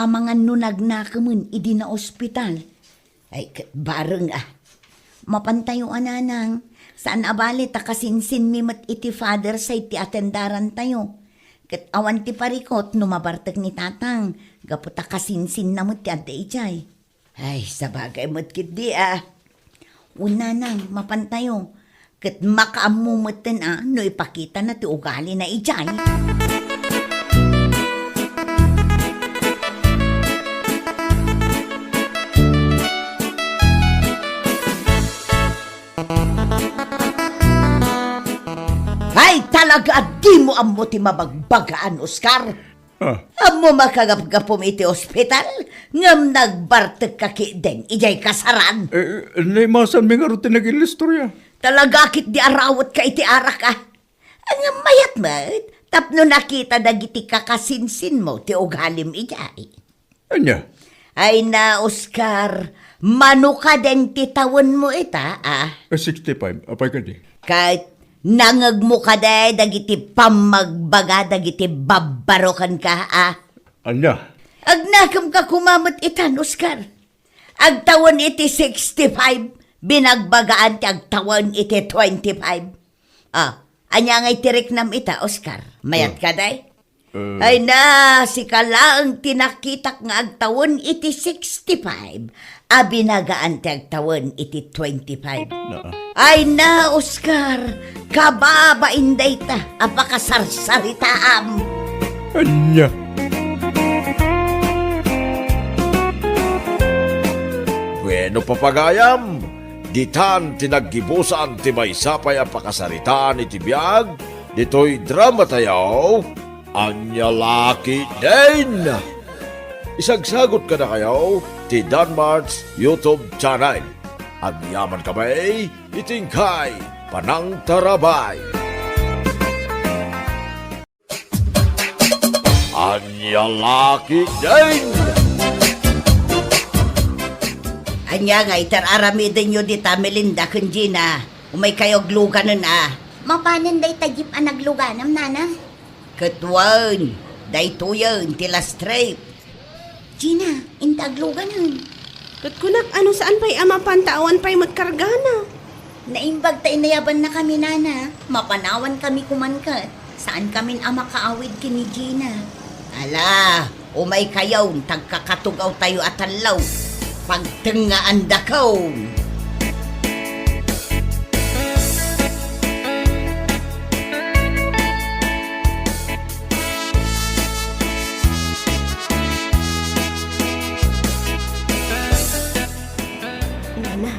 Amangan no nagnakemen idi naospital. Ay, ket bareng a. Mapantayo a, Nanang. Saan a bale ta kasinsinmi met iti father side ti atendarantayo. Ket awan ti parikut no mabartek ni Tatang, gapu ta kasinsinna met ti adda idiay. Ay, sabagay met ketdi a. Wen, Nanang, mapantayo. Ket makaammo metten a no ipakitana ti ugalina idiay. Ay, talaga a dimo ammo ti mabagbagaan, Oscar. Ah. Ammom a kagapgapum iti ospital, ngem nagbartekka ketdin idiay kasaran. Eh, naimasanmi ngarud ti nagin-istorya. Talaga ketdi a rawetka iti arak a. Ngem mayat met, tapno nakita dagiti kakasinsinmo ti ugalim idiay. Ania? Ay na, Oscar, mano kadin ti tawenmo ita, a? Eh, sixty-five. Apay kadi? Ket nangegmo kadi dagiti pammagbaga dagiti babbaro kenka, a? Ania? Agnakemka koma met itan, Oscar. Agtawen iti sixty-five, binagbagaan ti agtawen iti twenty-five. A, ania ngay ti riknam ita, Oscar? Mayat hmm, kadi? Eh. Ay na, sika laeng ti nakitak nga agtawen iti sixty-five, a binagaan ti agtawen iti twenty-five. Naa. Ay na, Oscar, kababain dayta a pakasarsaritaam. Ania? Bueno, papagayam, ditan ti naggibusan ti maysa pay a pakasaritaan iti biag ditoy dramatayo. Ania la ketdin? Isagsagot kadakayo ti Danmart's YouTube channel. Agyaman kami iti inkay panangtarabay. Ania la ketdin? Ania ngay ti ar-aramidenyo dita, Melinda ken Gina? Umaykayo agluganen a. Mapanen dayta jeep a nagluganam, nana? Ket wen, daytoyen ti last trip. Gina, inta agluganen. Ket kunak, ano, saan pay a mapan ta awan pay met kargana? Naimbag ta inayabannakami, nana. Mapanawankami koman ket. Saankamin a makaawid ken ni Gina. Ala, umaykayon, ta agkakatugawtayo a tallo. Pagtengngaandakon. Nana,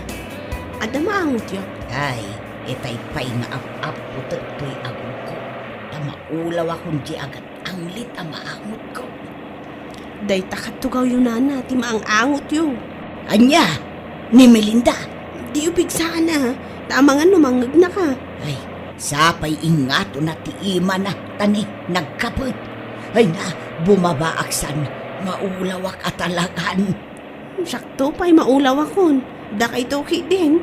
adda maangotyo? Ay, itay pay nga ap-apputek toy agurko, ta maulawakon diay agat-anglit a maangotko. Dayta katugawyo, nana, ti maang-angotyo. Ania? Ni Melinda? Diyo pigsaan a, ta amangan no mangngegnaka. Ay, sapay ingatona ti imana, ta ni nagkapet. Ay na, bumabaak san, maulawak a talagan. Siakto pay maulawakon. Dakayto ketdin.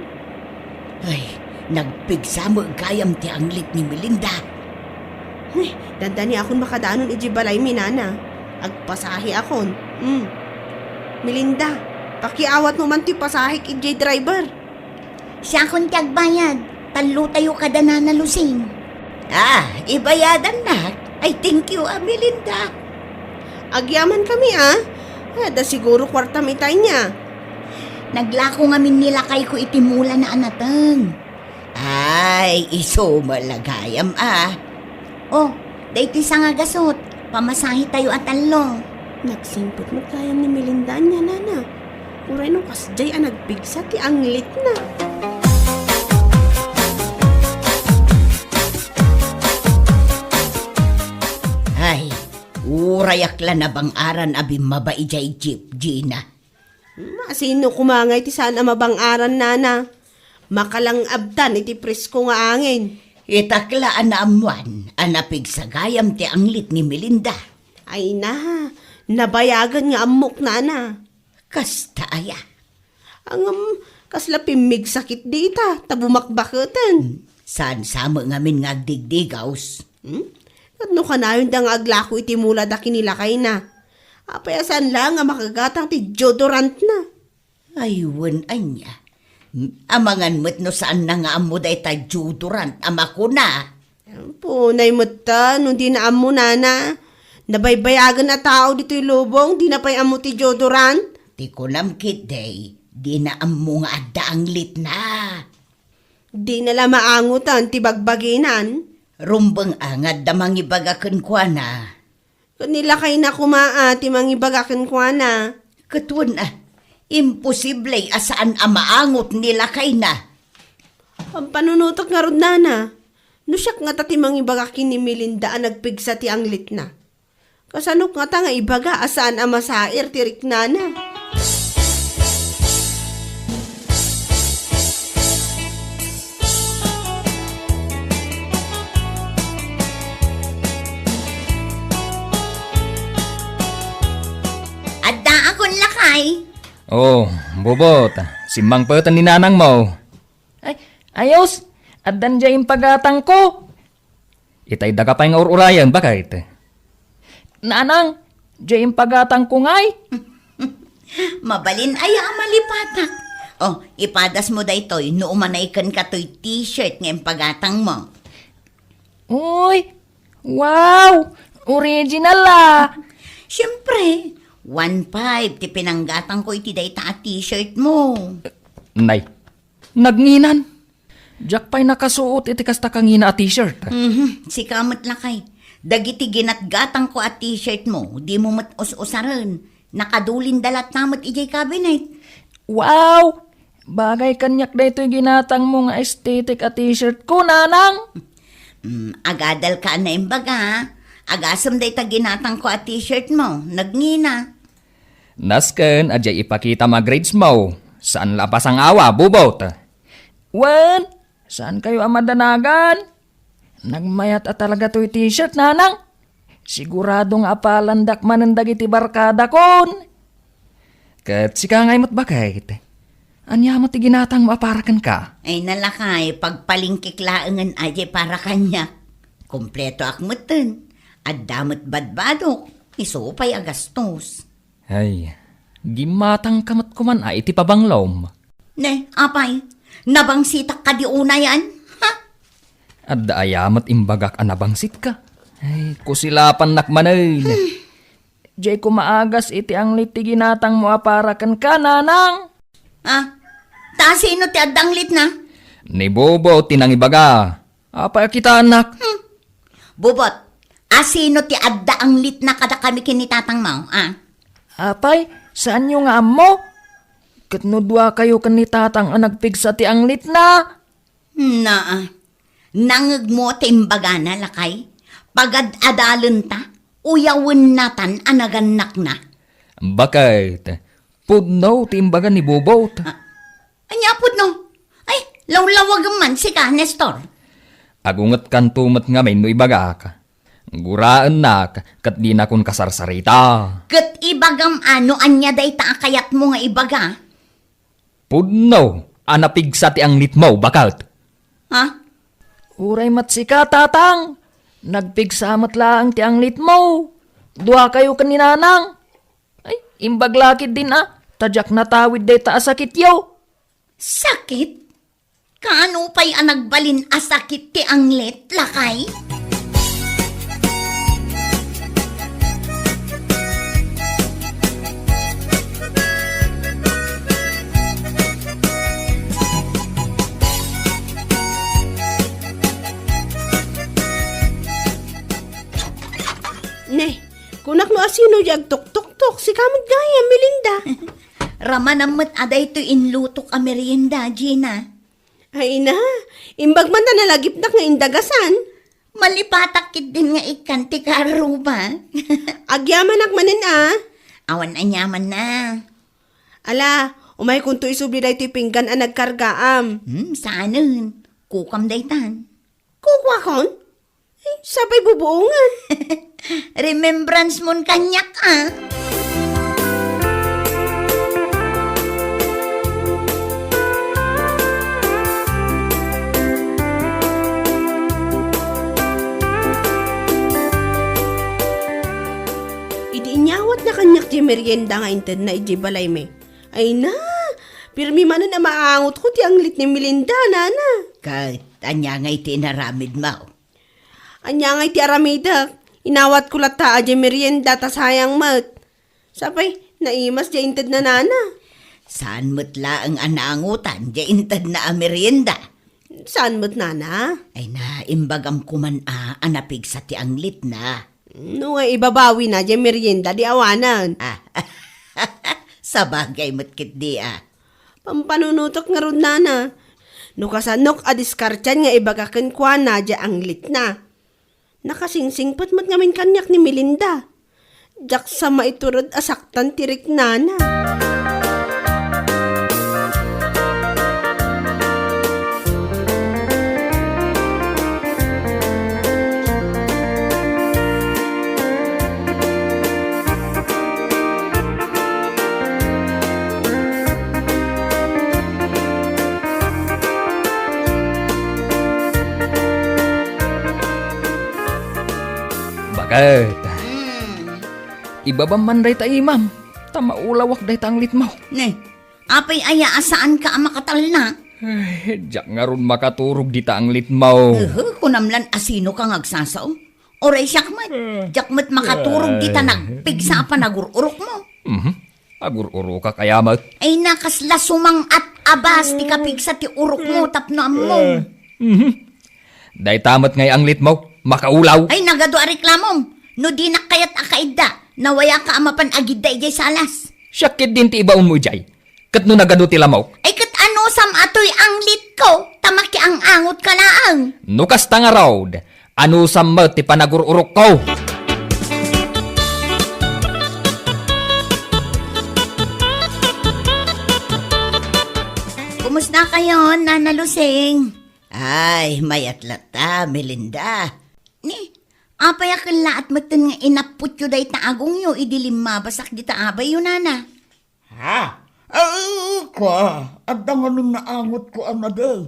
Ay, nagpigsa met gayam ti anglit ni Melinda. Eh, dandaniakon makadanon idiay balaymi, nana. Agpasaheakon. Mm. Melinda, pakiawatmo man ti pasahek idiay driver. Siakon ti agbayad. Tallotayo kada Nana Lusing. Ah, ibayadannak. Ay, thank you, a, Melinda. Agyamankami, a. Ay, adda siguro kuartam itay nia. Naglako ngamin ni lakayko iti mulana a nateng. Ay, isu met la gayam, a. Oh, daytoy sangagasut, pamasahetayo a tallo. Nagsingpet met gayam ni Melinda ania, nana. Uray no kasdiay a nagpigsa ti anglitna. Ay, urayak la nabang-aran a bimmaba idiay jeep, Gina. Masino koma ngay ti saan a mabang-aran, nana? Makalang-abtan iti presko nga angin. Itak la a naammoan a napigsa gayam ti anglit ni Melinda. Ay na, nabayagen nga ammok, nana. Kasta aya? Ngem, kasla pimmigsa ketdi ita, ta bumakbaketen. Saan sa met ngamin nga agdigdigaws? Hmm? Ket no kanayon da nga aglako iti mulada ken ni lakayna, apay a saan laeng a makagatang ti deodorantna? Ay, wen ania. Amangan met no saanna nga ammo dayta deodorant a makuna. Punay met ta no dina ammo, nana. Nabaybayagen a tao ditoy lubong, dina pay ammo ti deodorant. Ti kunam ketdi, dina ammo nga adda anglitna. Dina la maangotan ti bagbaginan. Rumbeng a nga adda mangibaga kenkuana. Ket ni lakayna koma a ti mangibaga kenkuana. Ket wen a, imposible a saan a maangot ni lakayna. Pampanunotek ngarud, nana. No siak ngata ti mangibaga ken ni Melinda a nagpigsa ti anglitna, kasanok ngata nga ibaga a saan a masair ti riknana? Addaakon lakay. Oh, bubot, simmangpeten ni nanangmo. Ay, ayos, addan diay impagatangko. Itay daka pay nga ur-urayen, baket? Nanang, diay impagatangko ngay. Mabalin aya a malipatak. Oh, ipadasmo daytoy no umanay kenka toy t-shirt nga impagatangmo. Uy, wow! Original, ah! Siempre, one five ti pinanggatangko iti dayta a t-shirt mo. Nay, nagnginan. Diak pay nakasuot iti kasta kangina a t-shirt. Mhm, sika met lakay. Dagiti ginatgatangko a t-shirt mo, dimo met us-usaren. Nakadulinda latta met idiay cabinet. Wow! Bagay kaniak daytoy ginatangmo nga aesthetic a t-shirt ko, nanang. Mm, agadalka a naimbaga. Agasem dayta ginatangko a t-shirt mo. Nagngina. Nasken a diay ipakitam a grades mo. Saan la a pasangawa, bubot. Wen, saankayo a madanagan? Nagmayat a talaga toy t-shirt, nanang. Sigurado nga apalandak manen dagiti barkadakon. Ket sika ngay met baket. Ania met ti ginatangmo a para kenka? Ay, nalakay, pagpalingkik laengen a diay para kaniak. Kompletoak metten. Adda met badbadok. Isu pay a gastos. Ay, gimmatangka met koman a iti pabanglom. Ne, apay, nabangsitak kadi unayan? Ha? Adda aya met imbagak a nabangsitka? Ay, kusilapannak manen. Hmm. Diay ko maagas iti anglit ti ginatangmo a para kenka, nanang. Ah, ta sino ti adda anglitna? Ni Bobo ti nangibaga. Apay a kitaennak? Hmm. Bubot, a sino ti adda anglitna kadakami ken ni tatangmo, a? Apay, saanyo nga ammo? Ket no duakayo ken ni tatang a nagpigsa ti anglitna? Naa. Nangngegmo ti imbagana, lakay? Pagad-adalenta, uyawennatan a nagannakna. Baket, pudno ti imbaga ni Bubot. Ah, ania pudno? Ay, lawlawagem man sika, Nestor. Agungetkanto met ngamin no ibagak. Guraennak ket dinakon kasarsarita. Ket ibagam a no ania dayta a kayatmo nga ibaga? Pudno a napigsa ti anglitmo, baket. Ha? Uray met sika, tatang. Nagpigsa met laeng ti anglitmo. Duakayo ken ni nanang. Ay, imbag la ketdin a, ta diak natawid dayta a sakityo. Sakit? Kaano pay a nagbalin a sakit ti anglit, lakay? Ne, kunak no asino di agtuktoktok, sika met gayam, Melinda. Ramanam met a daytoy inlutok a merienda, Gina. Ay na, imbag man ta nalagipnak nga indagasan. Malipatak ketdin nga ikkan ti karuba. Agyamanak manen a. Awan aniamanna. Ala, umaykonto isubli daytoy pinggan a nagkargaam. Hmm, saanen. Kukam daytan. Kukuakon? Ay, sapay bubuongan. Remembrance mon kaniak, a. Idi inyawatna kaniak ti merienda nga intedna idiay balaymi, ay na, pirmi manen a maangotko ti anglit ni Melinda, nana. Ket ania ngay ti inaramidmo? Ania ngay ti aramidek? Inawatko latta a diay merienda ta sayang met. Sapay, naimas diay intedna, nana. Saan met laeng a naangotan diay intedna a merienda? Saan met, nana? Ay na, imbagam koman a, a napigsa ti anglitna. No nga ibabawina diay merienda, di awanen. Ah, sabagay met ketdi a. Pampanunotek ngarud, nana. No kasano a diskartian nga ibaga kenkuana diay anglitna. Nakasingsingpet met ngamin kaniak ni Melinda. Diak sa maitured a saktan ti riknana. Baket. Hmm. Ibabam man dayta imam, ta maulawak dayta anglitmo. Ne, apay aya a saanka a makatalna? Ay, diak ngarud makaturog dita anglitmo. Ehe, kunam lan a sinoka nga agsasao. Uray siak met, diak met makaturog dita nagpigsa a panagur-urokmo. Mhm. Agur-urokak aya met. Ay, nakasla sumang-at a bas ti kapigsa ti urokmo tapno ammom. Mhm. Dayta met ngay anglitmo, makaulaw. Ay, nagadu a reklamom. No dinak kayat a kaidda, nawayaka a mapan agidda idiay salas. Siak ketdin ti ibaonmo idiay. Ket no nagadu ti lamok? Ay, ket anusam a toy anglitko, ta makiang-angotka laeng. No kasta ngarud, anusam met ti panagur-urokko. Kumusta kayon, Nana Lusing? Ay, mayat latta, Melinda. Ni, apay a kellaat metten nga inapputyo dayta agongyo idi limmabasak dita abayyo, Nana? Ha? Ay, kua, adda ngamin nga angotko a madi.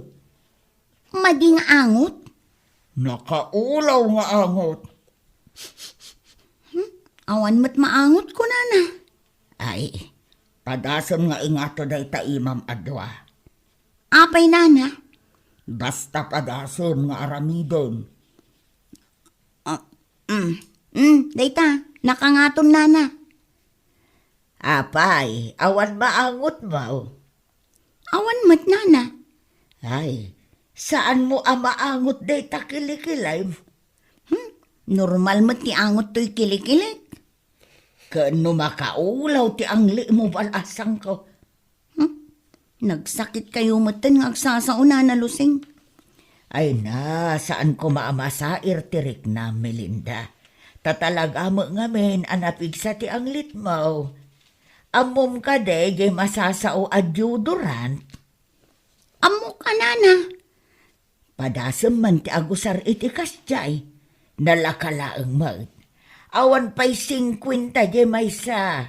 Madi nga angot? Nakaulaw nga angot. Hmm? Awan met maangotko, Nana. Ay, padasem nga ingato dayta imam a dua. Apay, Nana? Basta padasem nga aramiden. Ah, mm, mm, dayta, nakangaton, Nana. Apay, awan maangotmo? Awan met, Nana. Ay, saanmo a maangot dayta kilikilem? Hmm, normal met ti angot toy kilikilek. Ken no makaulaw ti anglitmo, bal-asangko. Hmm? Nagsakit kayo metten nga agsasao, Nana Lusing. Ay na, saan koma a masair ti riknam, Melinda. Ta talaga met ngamin a napigsa ti anglitmo. Ammom kadi diay masasao a deodorant? Ammok a, Nana. Padasem man ti agusar iti kasdiay. Nalaka laeng met. Awan pay singkuenta diay maysa.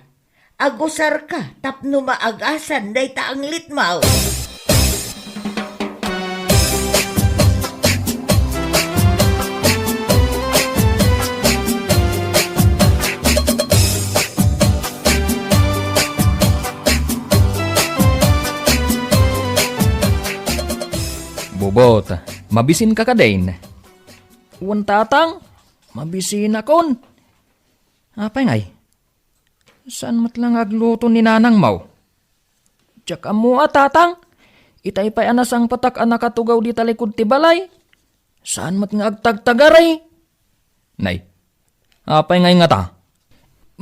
Agusarka tapno maagasan dayta anglitmo. Bubot, mabisinka kadin? Wen, tatang, mabisinakon. Apay ngay? Saan met la nga agluto ni nanangmo? Diak ammo a, tatang. Itay pay a nasangpetak a nakatugaw dita likud ti balay. Saan met nga agtagtagari? Nay, apay ngay ngata?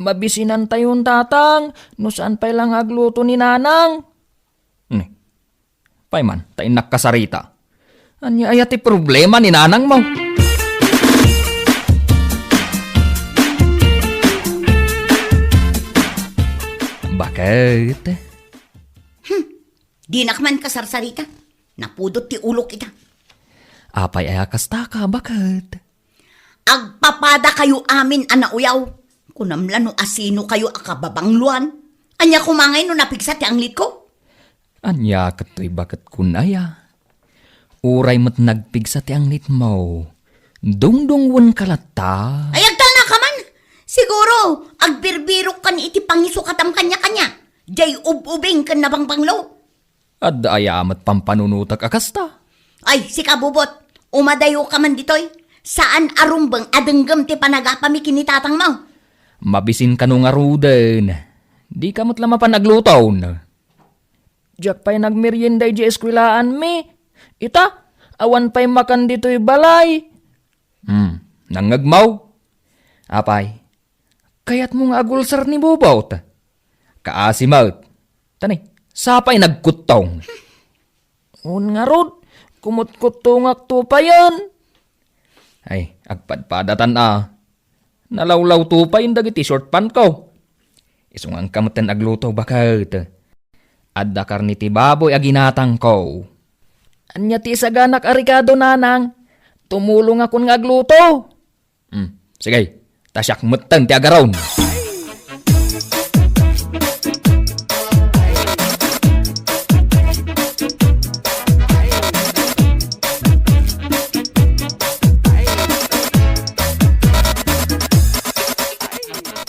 Mabisinantayon, tatang, no saan pay la nga agluto ni nanang. Nay, pay man, ta innak kasarita. Ania aya ti problema ni nanangmo? Baket? Hmm, dinak man kasarsarita. Napudot ti ulok ita. Apay aya kastaka, baket? Agpapada kayo amin a nauyaw. Kunam la no asino kayo a kababangloan. Ania koma ngay no napigsa ti anglitko? Ania ket toy baket kun aya? Uray met nagpigsa ti anglitmo, dungdungwenka latta. Ay, agtalnaka man! Siguro, agbirbirokkan iti pangisukatam kaniakania. Diay ub-ubing ken nabangbanglo. Adda aya met pampanunotak a kasta? Ay, sika, Bubot, umadayoka man ditoy. Saan a rumbeng a denggem ti panagapami ken ni tatangmo. Mabisinka no ngaruden. Dika met la mapan agluton. Diak pay nagmerienda idiay eskuelaanmi. Ita, awan pay makan ditoy balay. Hmm, nangngegmo? Apay, kayatmo nga agulsar ni Bubot? Kaasi met. Tani, sapay nagkuttong. Wen ngarud, kumutkuttongak tupayen. Ay, agpadpadatan a. Nalawlawto pay dagiti short pantko. Isunganka metten agluto, baket. Adda karne ti baboy a ginatangko. Ania ti isaganak a rekado, nanang? Tumulongakon nga agluto. Hmm, sige. Ta siak metten ti agaron.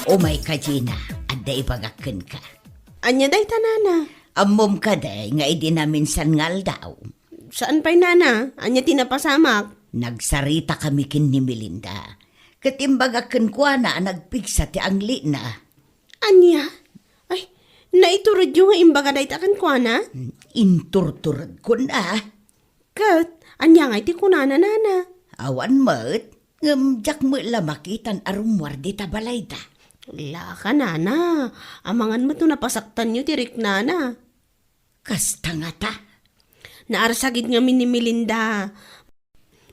Umay ka, Gina, adda ibagak kenka. Ania dayta, nana? Ammom kadi nga idi naminsan nga aldaw? Saan pay, nana? Ania ti napasamak? Nagsarita kami ken ni Melinda. Ket imbagak kenkuana a nagpigsa ti anglitna. Ania? Ay, naituredyo nga imbaga dayta kenkuana? Inturturedkon a. Ket, ania ngay ti kunana, nana? Awan met, ngem diak met la makitan a rummuar dita balayda. Laka, nana, amangan met no napasaktanyo ti riknana. Kasta ngata? Naarsagid ngamin ni Melinda.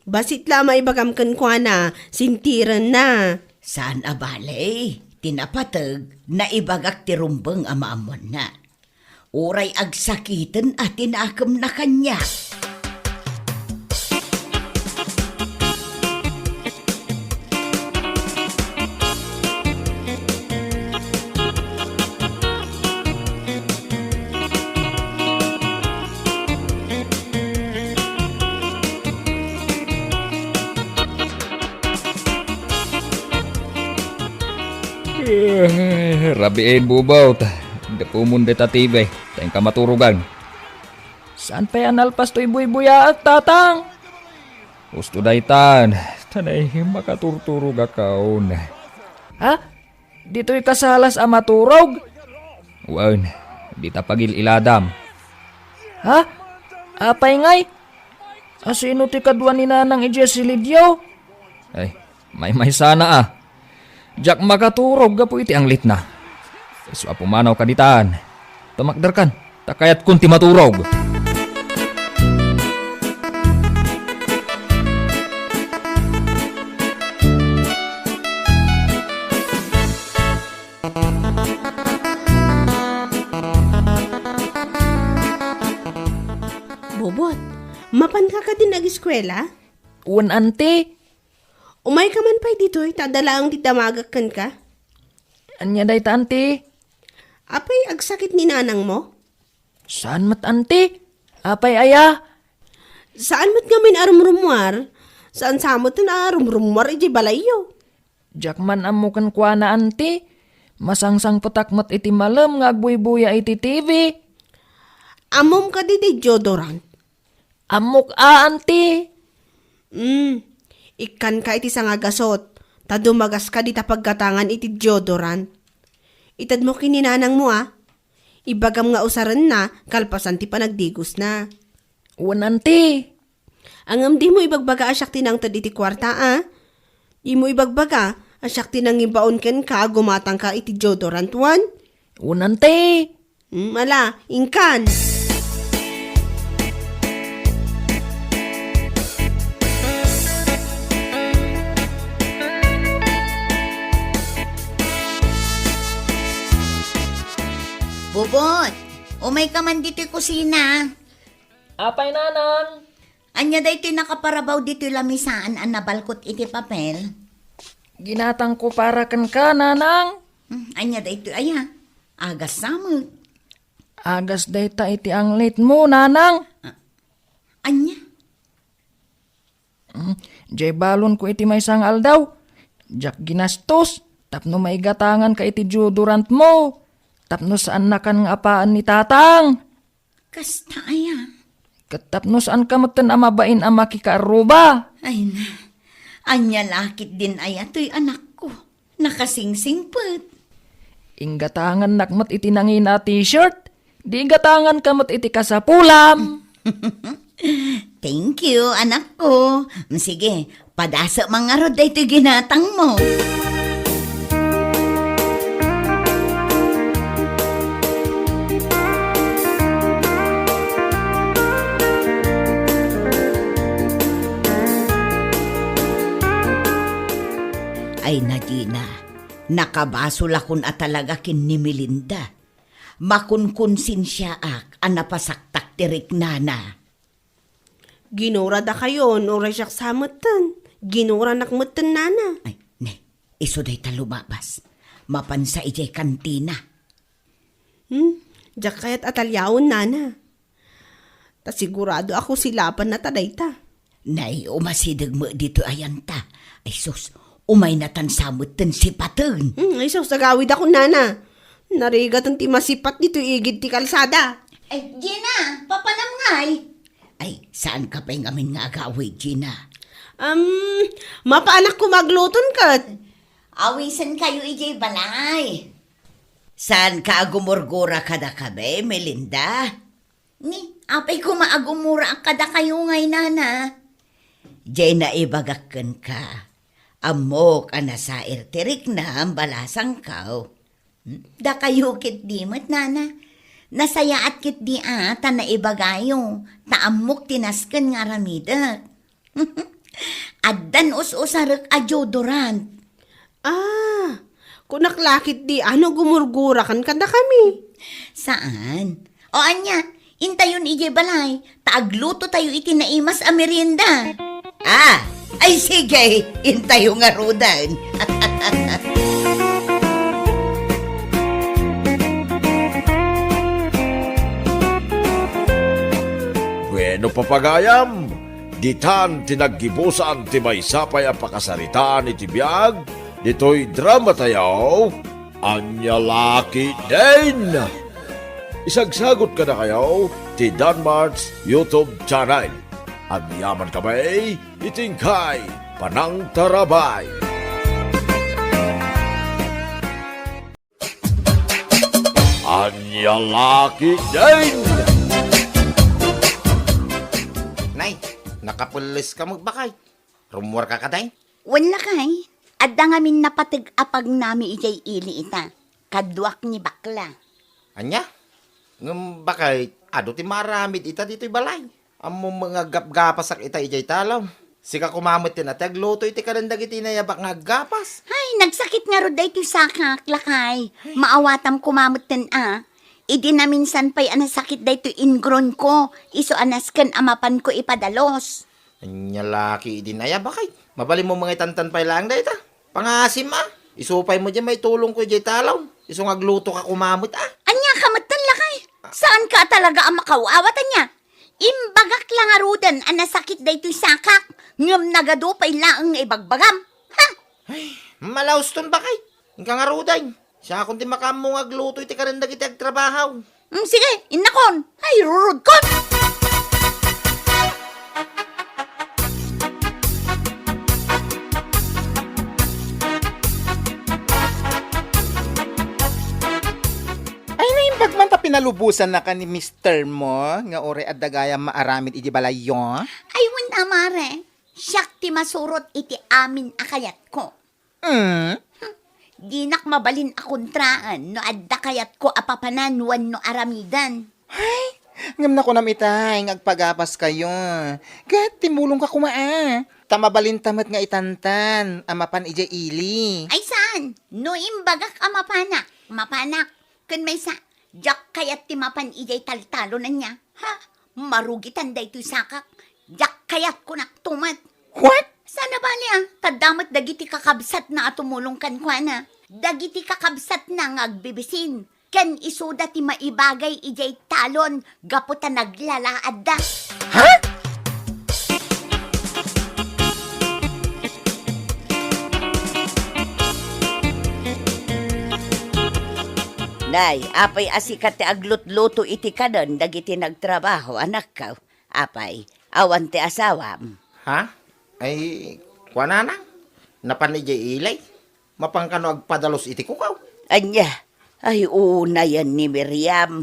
Bassit la a maibagam kenkuana, sintirenna. Saan a bale, ti napateg, naibagak ti rumbeng a maammoanna. Uray agsakiten a ti nakemna kaniak. Eh, rabiin, Bubot. Gapumon dayta T V, ta inka maturogan. Saan pay a nalpas toy buybuyaak, Tatang? Husto daytan, ta nay makaturturogakon. Ha? Ditoy ka salas a maturog? Wen, dita pagil-iladam. Ha? Apay ngay? Asino ti kadua ni Nanang idiay silidio? Ay, maymaysana a. Diak makaturog gapu iti anglitna. Isu a pumanaw ka ditan. Tumakderkan, ta kayatkon ti maturog. Bobot, mapanka kadin ageskuela? Wen, anti. Umayka man pay ditoy, ta adda laeng ti damagek kenka. Ania dayta, anti? Apay, agsakit ni nanangmo? Saan met, anti? Apay aya? Saan met ngamin a rumrummuar? Saan sa met a rumrummuar idiay balayyo? Diak man ammo kenkuana, anti. Masangsangpetak met iti malem nga agbuybuya iti T V. Ammom kadi ti deodorant? Ammok a, anti. Mm, ikkanka iti sangagasut, ta dumagaska dita paggatangan iti deodorant. Itedmo ken ni nanangmo a. Ibagam nga usarenna kalpasan ti panagdigosna. Wen, anti. Ngem dimo ibagbaga a siak ti nangted iti kuarta a. Dimo ibagbaga a siak ti nangibaon kenka a gumatangka iti deodorant, wen? Wen, anti. Hmm, ala, inkan. Bobot, umayka man ditoy kusina. Apay, nanang? Ania daytoy nakaparabaw ditoy lamisaan a nabalkot iti papel? Ginatangko para kenka, nanang. Hmm, ania daytoy aya? Agas sa met. Agas dayta iti anglitmo, nanang. Ah, ania? Hmm, diay balonko iti maysa nga aldaw. Diak ginastos tapno maigatanganka iti deodorantmo. Tapno saannakan nga apaen ni tatang. Kasta aya? Ket tapno saanka metten a mabain a makikaarruba. Ay na, ania la ketdin aya toy anakko? Nakasingsingpet. Inggatangannak met iti nangina a t-shirt. Di igatanganka met iti kasapulam. Thank you, anakko. Sige, padasek man ngarud daytoy ginatangmo. Ay na, Gina, nakabasolakon a talaga ken ni Melinda. Makunkonsensiaak a napasaktak ti riknana. Ginuradakayon, uray siak sa metten. Ginuranak metten, nana. Ay, ne, isu dayta lumabas. Mapansa idiay kantina. Hmm, diak kayat a taliawen, nana. Ta sigurado a kusilapanna ta dayta. Nay, umasideg met ditoy ayanta. Ay sus, umaynatan sa metten sipaten. Hmm, ay sus, agawidakon, nana. Narigaten ti masipat ditoy igid ti kalsada. Ay, Gina, papanam ngay? Ay, saanka pay ngamin nga agawid, Gina? Am, mapanak koma agluton ket. Awisenkayo idiay balay. Saanka a gumurgura kadakami, Melinda? Ni, apay koma a gumuraak kadakayo ngay, nana? Jay naibagak kenka. Ammok a nasair ti riknam, balasangkaw. Hmm? Dakayo ketdi met, nana. Nasayaat ketdi a ta naibagayo, ta ammok ti nasken nga aramidek. Addan us-usarek a deodorant. Ah, kunak la ketdi a no gumurgurakan kadakami. Saan? O ania, intayon idiay balay, ta aglutotayo iti naimas a merienda. Ah, ay sige, intayo ngaruden. Bueno, papagayam, ditan ti naggibusan ti maysa pay a pakasaritaan iti biag ditoy dramatayo, Ania La Ketdin. Isagsagut kadakayo ti Danmart's YouTube channel. Agyamankami iti inkay panangtarabay. Ania La Ketdin! Nay, nakapelles ka met, bakay. Rummuarka kadi? Wen, lakay, adda ngamin napateg a pagnami idiay ili ita. Kaduak ni bakla. Ania? Ngem bakay, adu ti maaramid ita ditoy balay. Ammom nga aggapgapasak ita idiay talon. Sika koma met ti agluto iti kanen dagiti nayabak nga aggapas. Ay, nagsakit ngarud daytoy sakak, lakay. Ay. Maawatam koma metten a. Idi naminsan pay a nasakit daytoy inggronko, isu a nasken a mapanko ipadalos. Ania la ketdin aya, bakay. Mabalinmo nga itantan pay laeng dayta. Pangasim a. Isu pay met diay maitulongko idiay talon. Isu nga aglutoka koma met a. Ania ka metten, lakay? Saanka a talaga a makaw-awat ania? Imbagak la ngaruden a nasakit daytoy sakak, ngem nagadu pay laeng nga ibagbagam. Ha? Ay, malauston, bakay. Inka ngaruden. Siakon ti makaammo nga agluto iti kanen dagiti agtrabaho. Mm, sige, innakon. Ay, rurudkon. Ay, naimbag man ta pinalubosannaka ni mister mo nga uray adda gayam maaramid iti balayyo? Ay, wen a, mare. Siak ti masurot iti amin a kayatko. Mm? Dinak mabalin a kontraen no adda kayatko a papanan wenno aramiden. Ay, ngem nakunam itay nga agpagapaskayo. Ket timulongka koma a. Ta mabalinta met nga itantan a mapan idiay ili. Ay, saan? No imbagak a mapanak, mapanak. Ken maysa, diak kayat ti mapan idiay taltalon ania. Ha? Marugitan daytoy sakak. Diak kayat, kunak to met. What? Saan a bali a, ta adda met dagiti kakabsatna a tumulong kenkuana. Dagiti kakabsatna nga agbibisin. Ken isuda ti maibagay idiay talon gapu ta naglalaadda. Ha? Nay, apay a sika ti aglutluto iti kanen dagiti nagtrabaho, anakko? Apay, awan ti asawam? Ha? Ay, kuanana? Napan idiay ili? Mapan kano agpadalos iti kukaw? Ania? Ay, unayen ni Miriam.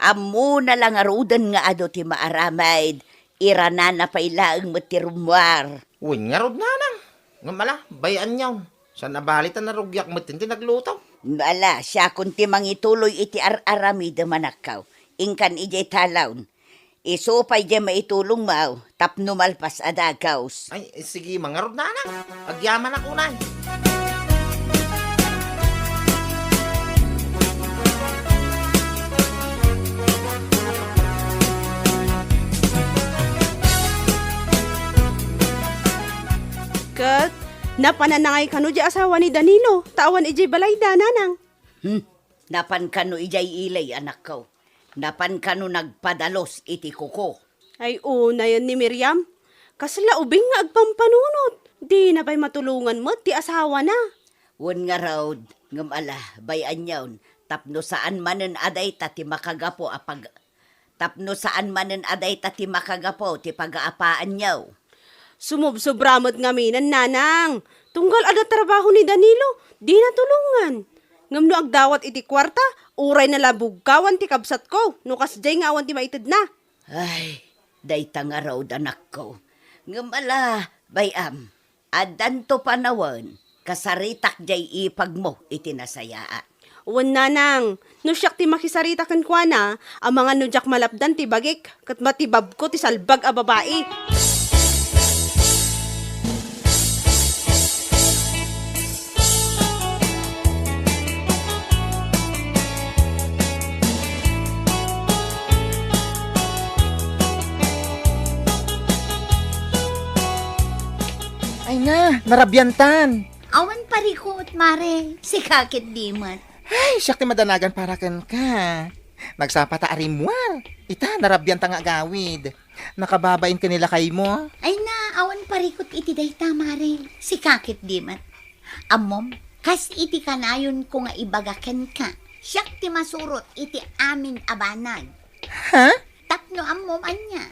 Ammona la ngaruden nga adu ti maaramid. Iranana pay laeng met ti rummuar. Wen ngarud, nanang. Ngem ala, bay-anyon. Saan a bali ta narugiak met ti nagluto. Ala, siakon ti mangituloy iti ar-aramidem, anakko. Inkan idiay talon. Isu pay diay maitulongmo tapno malpas a dagus. Ay, sige, mangarud, nanang. Agyamanak unay. Ket, napananangay kano diay asawa ni Danilo, ta awan idiay balayda, nanang. Hmm, napan kano idiay ili, anakko. Napan kano nagpadalos iti kuko. Ay, unayen ni Miriam. Kasla ubing nga agpampanunot. Dina pay matulongan met ti asawana. Wen ngarud, ngem ala, bay-anyon, tapno saan manen a dayta ti makagapu a pag-, tapno saan manen a dayta ti makagapu ti pagaapaanyo. Sumubsobra met ngamin, nanang. Tunggal adda trabaho ni Danilo, dina tulongan. Ngem no agdawat iti kuarta, uray nalabugkawan ti kabsatko, no kasdiay nga awan ti maitedna. Ay, dayta ngarud, anakko. Ngem ala, bay-am, addanto panawen, kasaritak diay ipagmo iti nasayaat. Wen, nanang, no siak ti makisarita kenkuana, amangan no diak malapdan ti bagik, ket matibabko ti salbag a babai. Ay na, narabiantan. Awan parikut, mare. Sika ket di met. Ay, siak ti madanagan para kenka. Nagsapata a rimmuar. Ita, narabianta nga agawid. Nakababain ken ni lakaymo? Ay na, awan parikut iti dayta, mare. Sika ket di met. Ammom, kas iti kanayonko nga ibaga kenka, siak ti masurot iti amin a banag. Ha? Tapno ammom ania,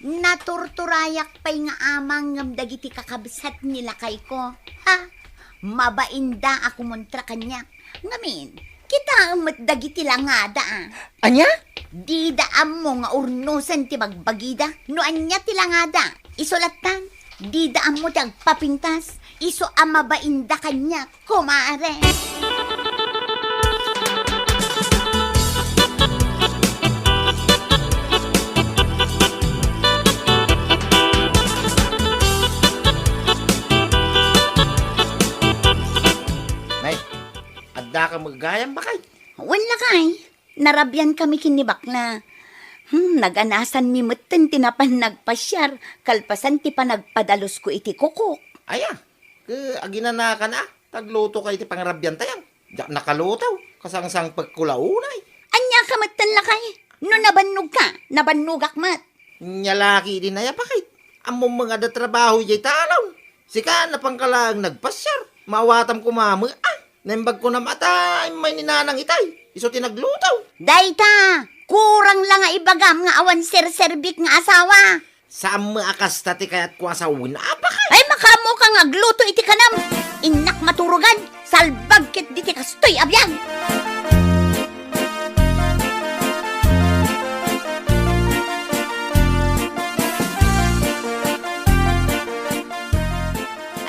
naturturayak pay nga amang ngem dagiti kakabsat ni lakayko. Ha? Mabainda a kumontra kaniak. Ngamin, kitaem met dagiti langada, a. Ania? Dida ammo nga urnosen ti bagbagida no ania ti langada. Isu lattan, dida ammo ti agpapintas, isu a mabainda kaniak, kumare. Nay, addaka met gayam, bakay? Wen, lakay. Narabian kami ken ni bakla. Hmm, naganasanmi metten ti napan nagpasiar, kalpasan ti panagpadalusko iti kukok. Aya, ke aginanakan a, tagluto kay ti pangrabiantayan. Diak nakaluto, kasangsangpekko la unay. Ania ka metten, lakay? No nabannogka, nabannogak met. Nia laki idi nayapakit. Ammom nga adda trabaho idiay talaw. Sika, napangka laeng nagpasiar. Maawatam koma met, a. Naimbag ko na mata, immay ni nanang itay. Isu ti nagluto. Dayta, kurang la nga ibagam nga awan serserbik nga asawa. Saan met a kasta ti kayatko a sawen, apakay? Ay, makaammoka nga agluto iti kanam. Innak maturogan, salbag ket diti kastoy a biag.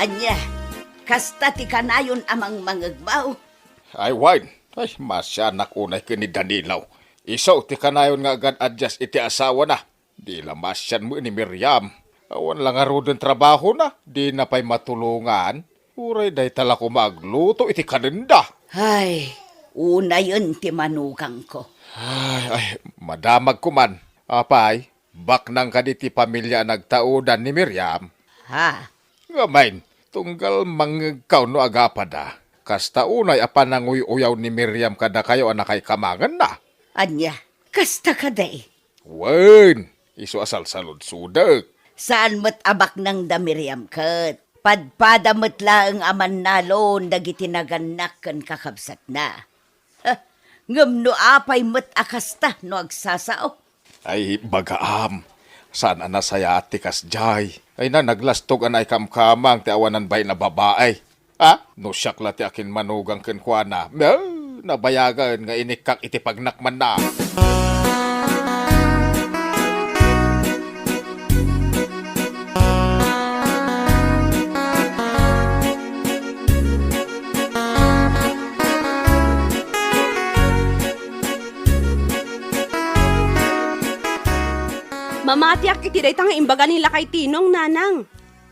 Ania, kasta ti kanayon a mangmangegmo? Ay, wen. Ay, masianak unay ken ni Danilo. Isu ti kanayon nga agad-adjust iti asawana. Di la masian met ni Miriam. Awan la ngaruden trabahona, dina pay matulongan. Uray dayta la koma agluto iti kanenda. Ay, unayen ti manugangko. Ay, ay, madamagko man. Apay, baknang kadi ti pamilia a nagtaudan ni Miriam? Ha? Ngamin, tunggal mangngegkaw no agapada, kasta unay a pananguy-uyaw ni Miriam kadakayo a nakaikamangenna. Ania, kasta kadi? Wen, isu a salsaludsodek. Saan met a baknang da Miriam ket. Padpada met laeng a mannalon dagiti nagannak ken kakabsatna. Ha, ngem no apay met a kasta no agsasao? Ay, bagaam, saan a nasayaat ti kasdiay. Ay na, naglastog a naikamkamang ti awanan bain a babai. Ha? No siak la ti akinmanugang kenkuana, eh, nabayagen nga inikkak iti pagnakmanna. Mamatiak iti dayta nga imbaga ni Lakay Tinong, nanang.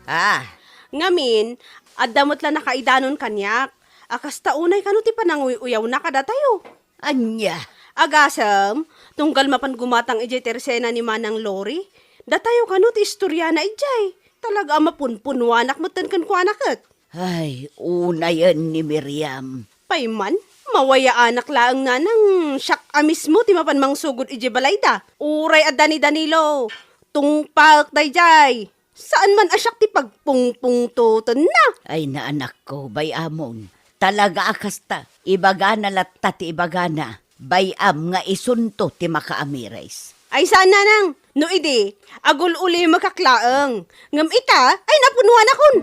Ah. Ngamin, adda met la nakaidanon kaniak. A kasta unay kano ti pananguy-uyawna kadatayo? Ania? Agasem, tunggal mapan gumatang idiay tersena ni Manang Lori, datayo kano ti istoriana idiay. Talaga a mapunpunuanak metten kenkuana ket. Ay, unayen ni Miriam. Pay man, mawayaanak laeng, nanang, siak a mismo ti mapan mangsugod idiay balayda. Uray adda ni Danilo, tungpaek daydiay. Saan man a siak ti pagpungpungtotenna. Ay, naanakko, bay-amon. Talaga a kasta, ibagana latta ti ibagana. Bay-am nga isunto ti makaamiris. Ay, saan, nanang? No idi, agul-ulimekak laeng. Ngem ita, ay napunuanakon.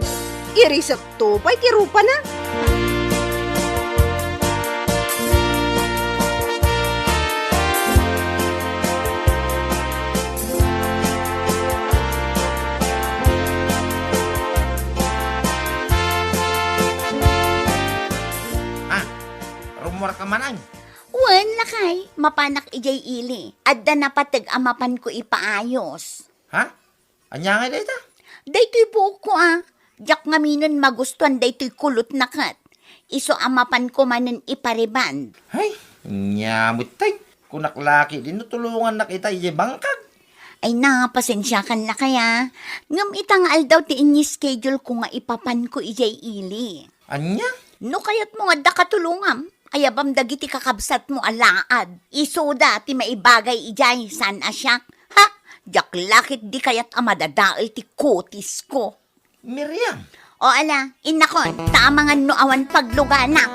Irisekto pay ti rupana. Ah, rummuarka man, ay? Wen, lakay, mapanak idiay ili. Adda napateg a mapanko ipaayos. Ha? Ania ngay dayta? Daytoy buokko a. Diak ngaminen magustuan daytoy kulotna ket. Isu a mapanko manen ipariband. Ay, ania met tay. Kunak la ketdin no tulongannak ita idiay bangkag. Ay na, pasensiakan lakay a. Ngem ita nga aldaw ti ini-schedule ko nga ipapanko idiay ili. Ania? No kayatmo nga adda katulongam, ayabam dagiti kakabsatmo a laad. Isuda ti maibagay idiay, saan a siak. Ha? Diak la ketdi kayat a madadael ti kutisko. Miriam! O ala, innakon, ta amangan no awan pagluganak.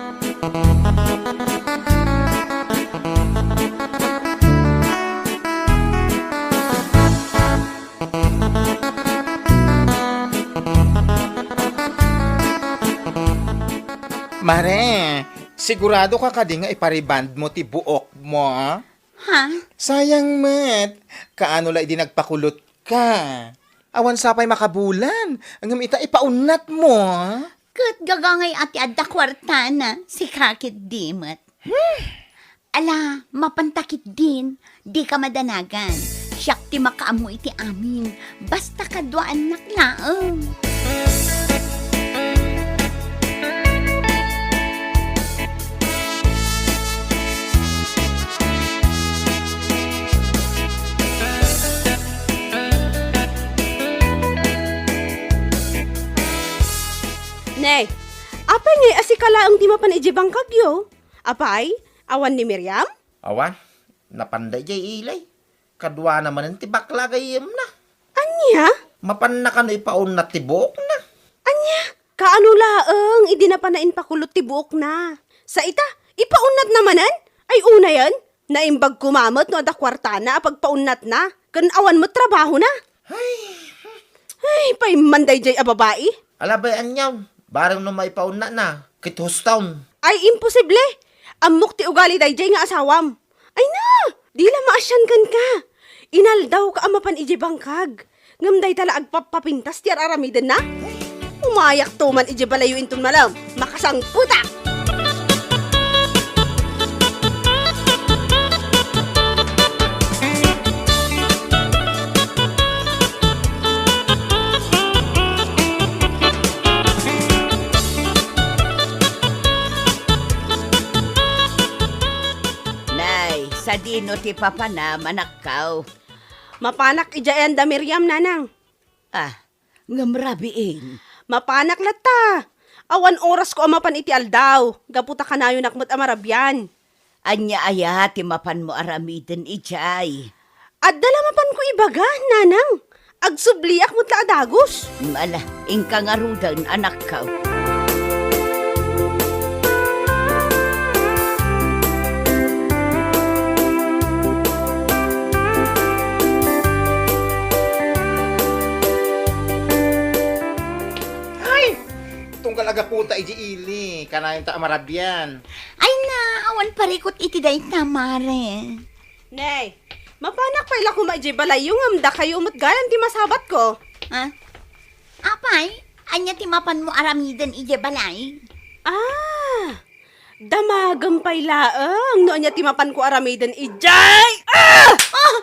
Mare, sigurado ka kadi nga ipariband mo ti buok mo, a? Ha? Sayang met. Kaano la idi nagpakulot ka? Awan sa pay makabulan. Ngem ita ipaunnat mo, a? Ket gagangay a ti adda kuartana, sika ketdi met. Hmm. Ala, mapanta ketdin, dika madanagan. Siak ti makaammo iti amin. Basta kaduaannak laeng. Ne, apay ngay a sika laeng ti mapan idiay bangkagyo? Apay, awan ni Miriam? Awan, napanda idiay ili. Kaduana manen ti bakla a gayyemna. Ania? Mapanna kano ipaunnat ti buokna. Ania? Kaano laeng idi napanna impakulot ti buokna? Sa ita, ipaunnatna manen? Ay unayen, naimbag koma met no adda kuartana a pagpaunnatna, ken awan met trabahona. Ay. Ay, paimman daydiay a babai. Ala bay, aniaw, bareng no maipaunnatna, ket huston. Ay, imposible! Ammok ti ugali daydiay nga asawam. Ay na! Di la maasian kenka. Inaldawka a mapan idiay bangkag. Ngem dayta la agpappapintas ti ar-aramidenna? Umayakto man idiay balayyo inton malem. Makasangpetak! Nay, sadino ti papanam, anakko? Mapanak idiay ayan da Miriam, nanang. Ah, ngem rabiin. Mapanak latta. Awan orasko a mapan iti aldaw, gapu ta kanayonak met a marabian. Ania aya ti mapanmo aramiden idiay? Adda la mapanko ibaga, nanang. Agsubliak met la a dagus. Ala, inka ngaruden, anakko. Ay! Tunggal a gaputa idiay ili, kanayonta a marabian. Ay na, awan parikut iti dayta, mare. Nay, mapanak pay la koma idiay balayyo ngem dakayo met gayam ti masabatko. Ha? Apay, ania ti mapanmo aramiden idiay balay? Ah, damagem pay laeng no ania ti mapanko aramiden idiay. Ah! Ah!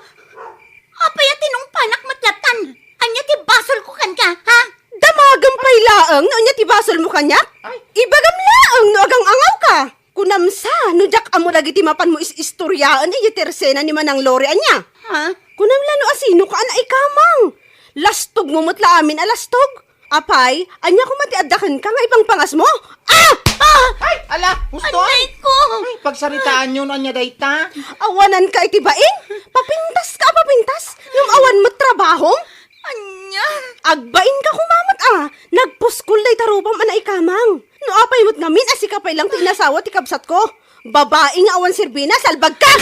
Apay a tinungpanak met lattan? Ania ti basolko kenka, ha? Damagem pay laeng no ania ti basolmo kaniak? Ay. Ibagam laeng no agang-angawka. Kunam sa, no diak ammo dagiti mapanmo is-istoriaen idiay tersena ni Manang Lori, ania? Ha? Kunam la no asinoka a naikamang. Lastogmo met la amin a lastog. Apay, ania koma ti adda kenka nga ipangpangasmo? Ah! Ah! Ay, ala, husto, ay! Anay ko! Ay, pagsaritaanyo no ania dayta. Awananka iti bain? Papintaska a papintas? Ngem awan met trabahom? Ania? Agbainka koma met a, nagpuskol dayta rupam a naikamang. No apay met ngamin a sika pay lang ti inasawa ti kabsatko. Babai nga awan serbina, salbagka!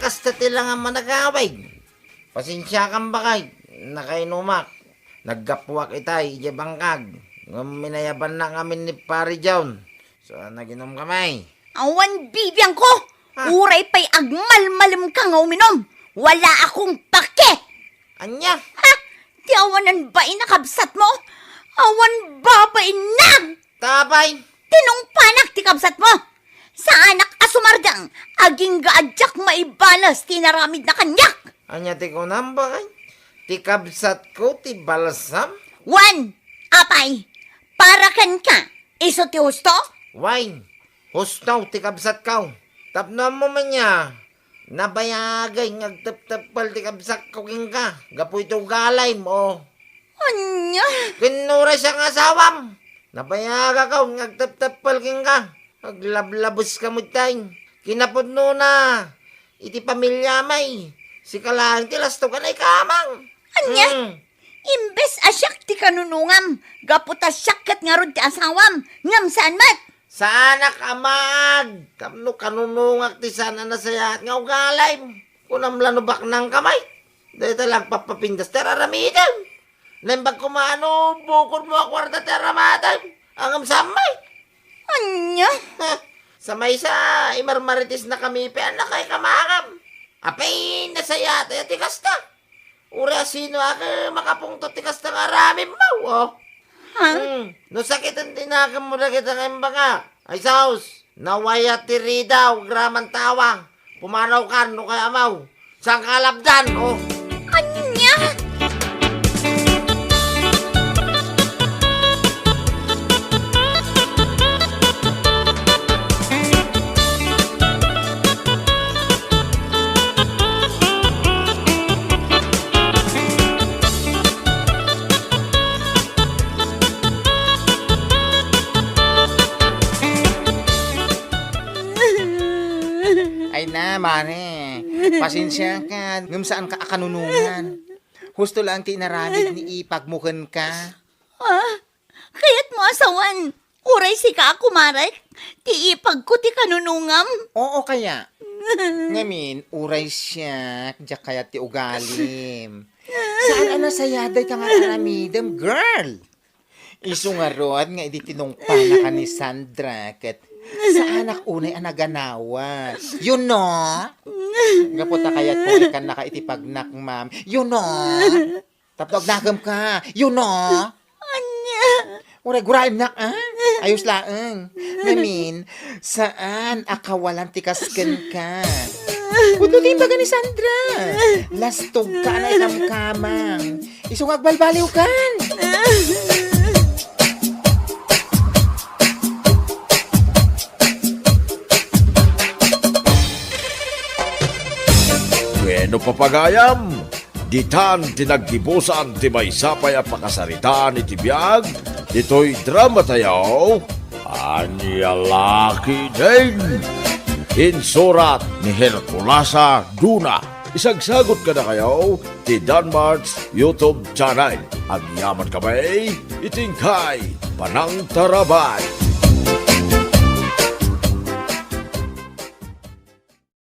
Kasta ti langan managawid. Pasensiakan, bakay, nakainumak. Naggapuak itay idiay bangkag. Ngem inayabannak ngamin ni Pari John. So, naginom kami. Awan bibiangko! Ha? Uray pay agmalmalemka nga uminom, wala akong pake! Ania? Ha? Ti awanan bain a kabsatmo? Awan babainnak! Tapay? Tinungpanak ti kabsatmo! Saanak a sumardeng, agingga a diak maibales ti inaramidna kaniak! Ania ti kunam, bakay? Ti kabsatko ti balsam? Wen, apay, para kenka, isu ti husto? Wen, husto ti kabsatko. Tapno ammo man nia, nabayagay nga agtepteppel ti kabsatko kenka, gapu iti ugalim, o. Ania? Ken uray siak nga asawam, nabayagakon nga agtepteppel kenka. Aglablabeska met tay. Kinapudnona, iti pamiliami, sika laeng ti lastogan a ikamang. Ania? Mm. Imbes a siak ti kanunongam, gapu ta siak ket ngarud ti asawam, ngem saan met. Saanak a maag, tapno kanunongak ti saan a nasayaat nga ugalim. Kunam la no baknangka met. Dayta la agpapapintas ti ar-aramidem. Naimbag koma no bukodmo a kuarta ti ar-aramidem. Ngem saan met. Ania? Ha, sa maysa, imarmaritisnakami pay a nakaikamangam. Apay, nasayaat aya ti kasta. Uray a sino a makapungtot ti kasta nga aramidmo, o. Ha? Hmm. No sakiten ti nakemmo dagita nga imbagak, ay sus, nawayat ti ridaw, agraman tawa. Pumanawkan no kayatmo. Saan ka alabdan, o? Ania? Ay na, mare. Pasensiaka, ngem saanka a kanunongan. Husto laeng ti inaramid ni ipagmo kenka. Ah, kayatmo a sawen, uray sika a kumarek, ti ipagko ti kanunongam? Oo kaya. Ngamin, uray siak, diak kayat ti ugalim. Saan a nasayaat dayta nga aramidem, girl? Isu ngarud nga idi tinungpanaka ni Sandra, ket saanak unay a naganawan. You know? Gapu ta kayatko nga ikannaka iti pagnakmam. You know? Tapno agnakemka. You know? Ania? Uray guraemnak, a? Ayos laeng. Ngamin, saan a kawalan ti kas kenka. Pudno ti imbaga ni Sandra. Lastogka a naikamkamang. Isu nga agbalbaliwkan. Wenno, papagayam, ditan ti naggibusan ti maysa pay a pakasaritaan iti biag ditoy dramatayo, Ania La Ketdin. Insurat ni Herculasa Duna. Isagsagut kadakayo ti Danmart's YouTube channel. Agyamankami iti inkay panangtarabay.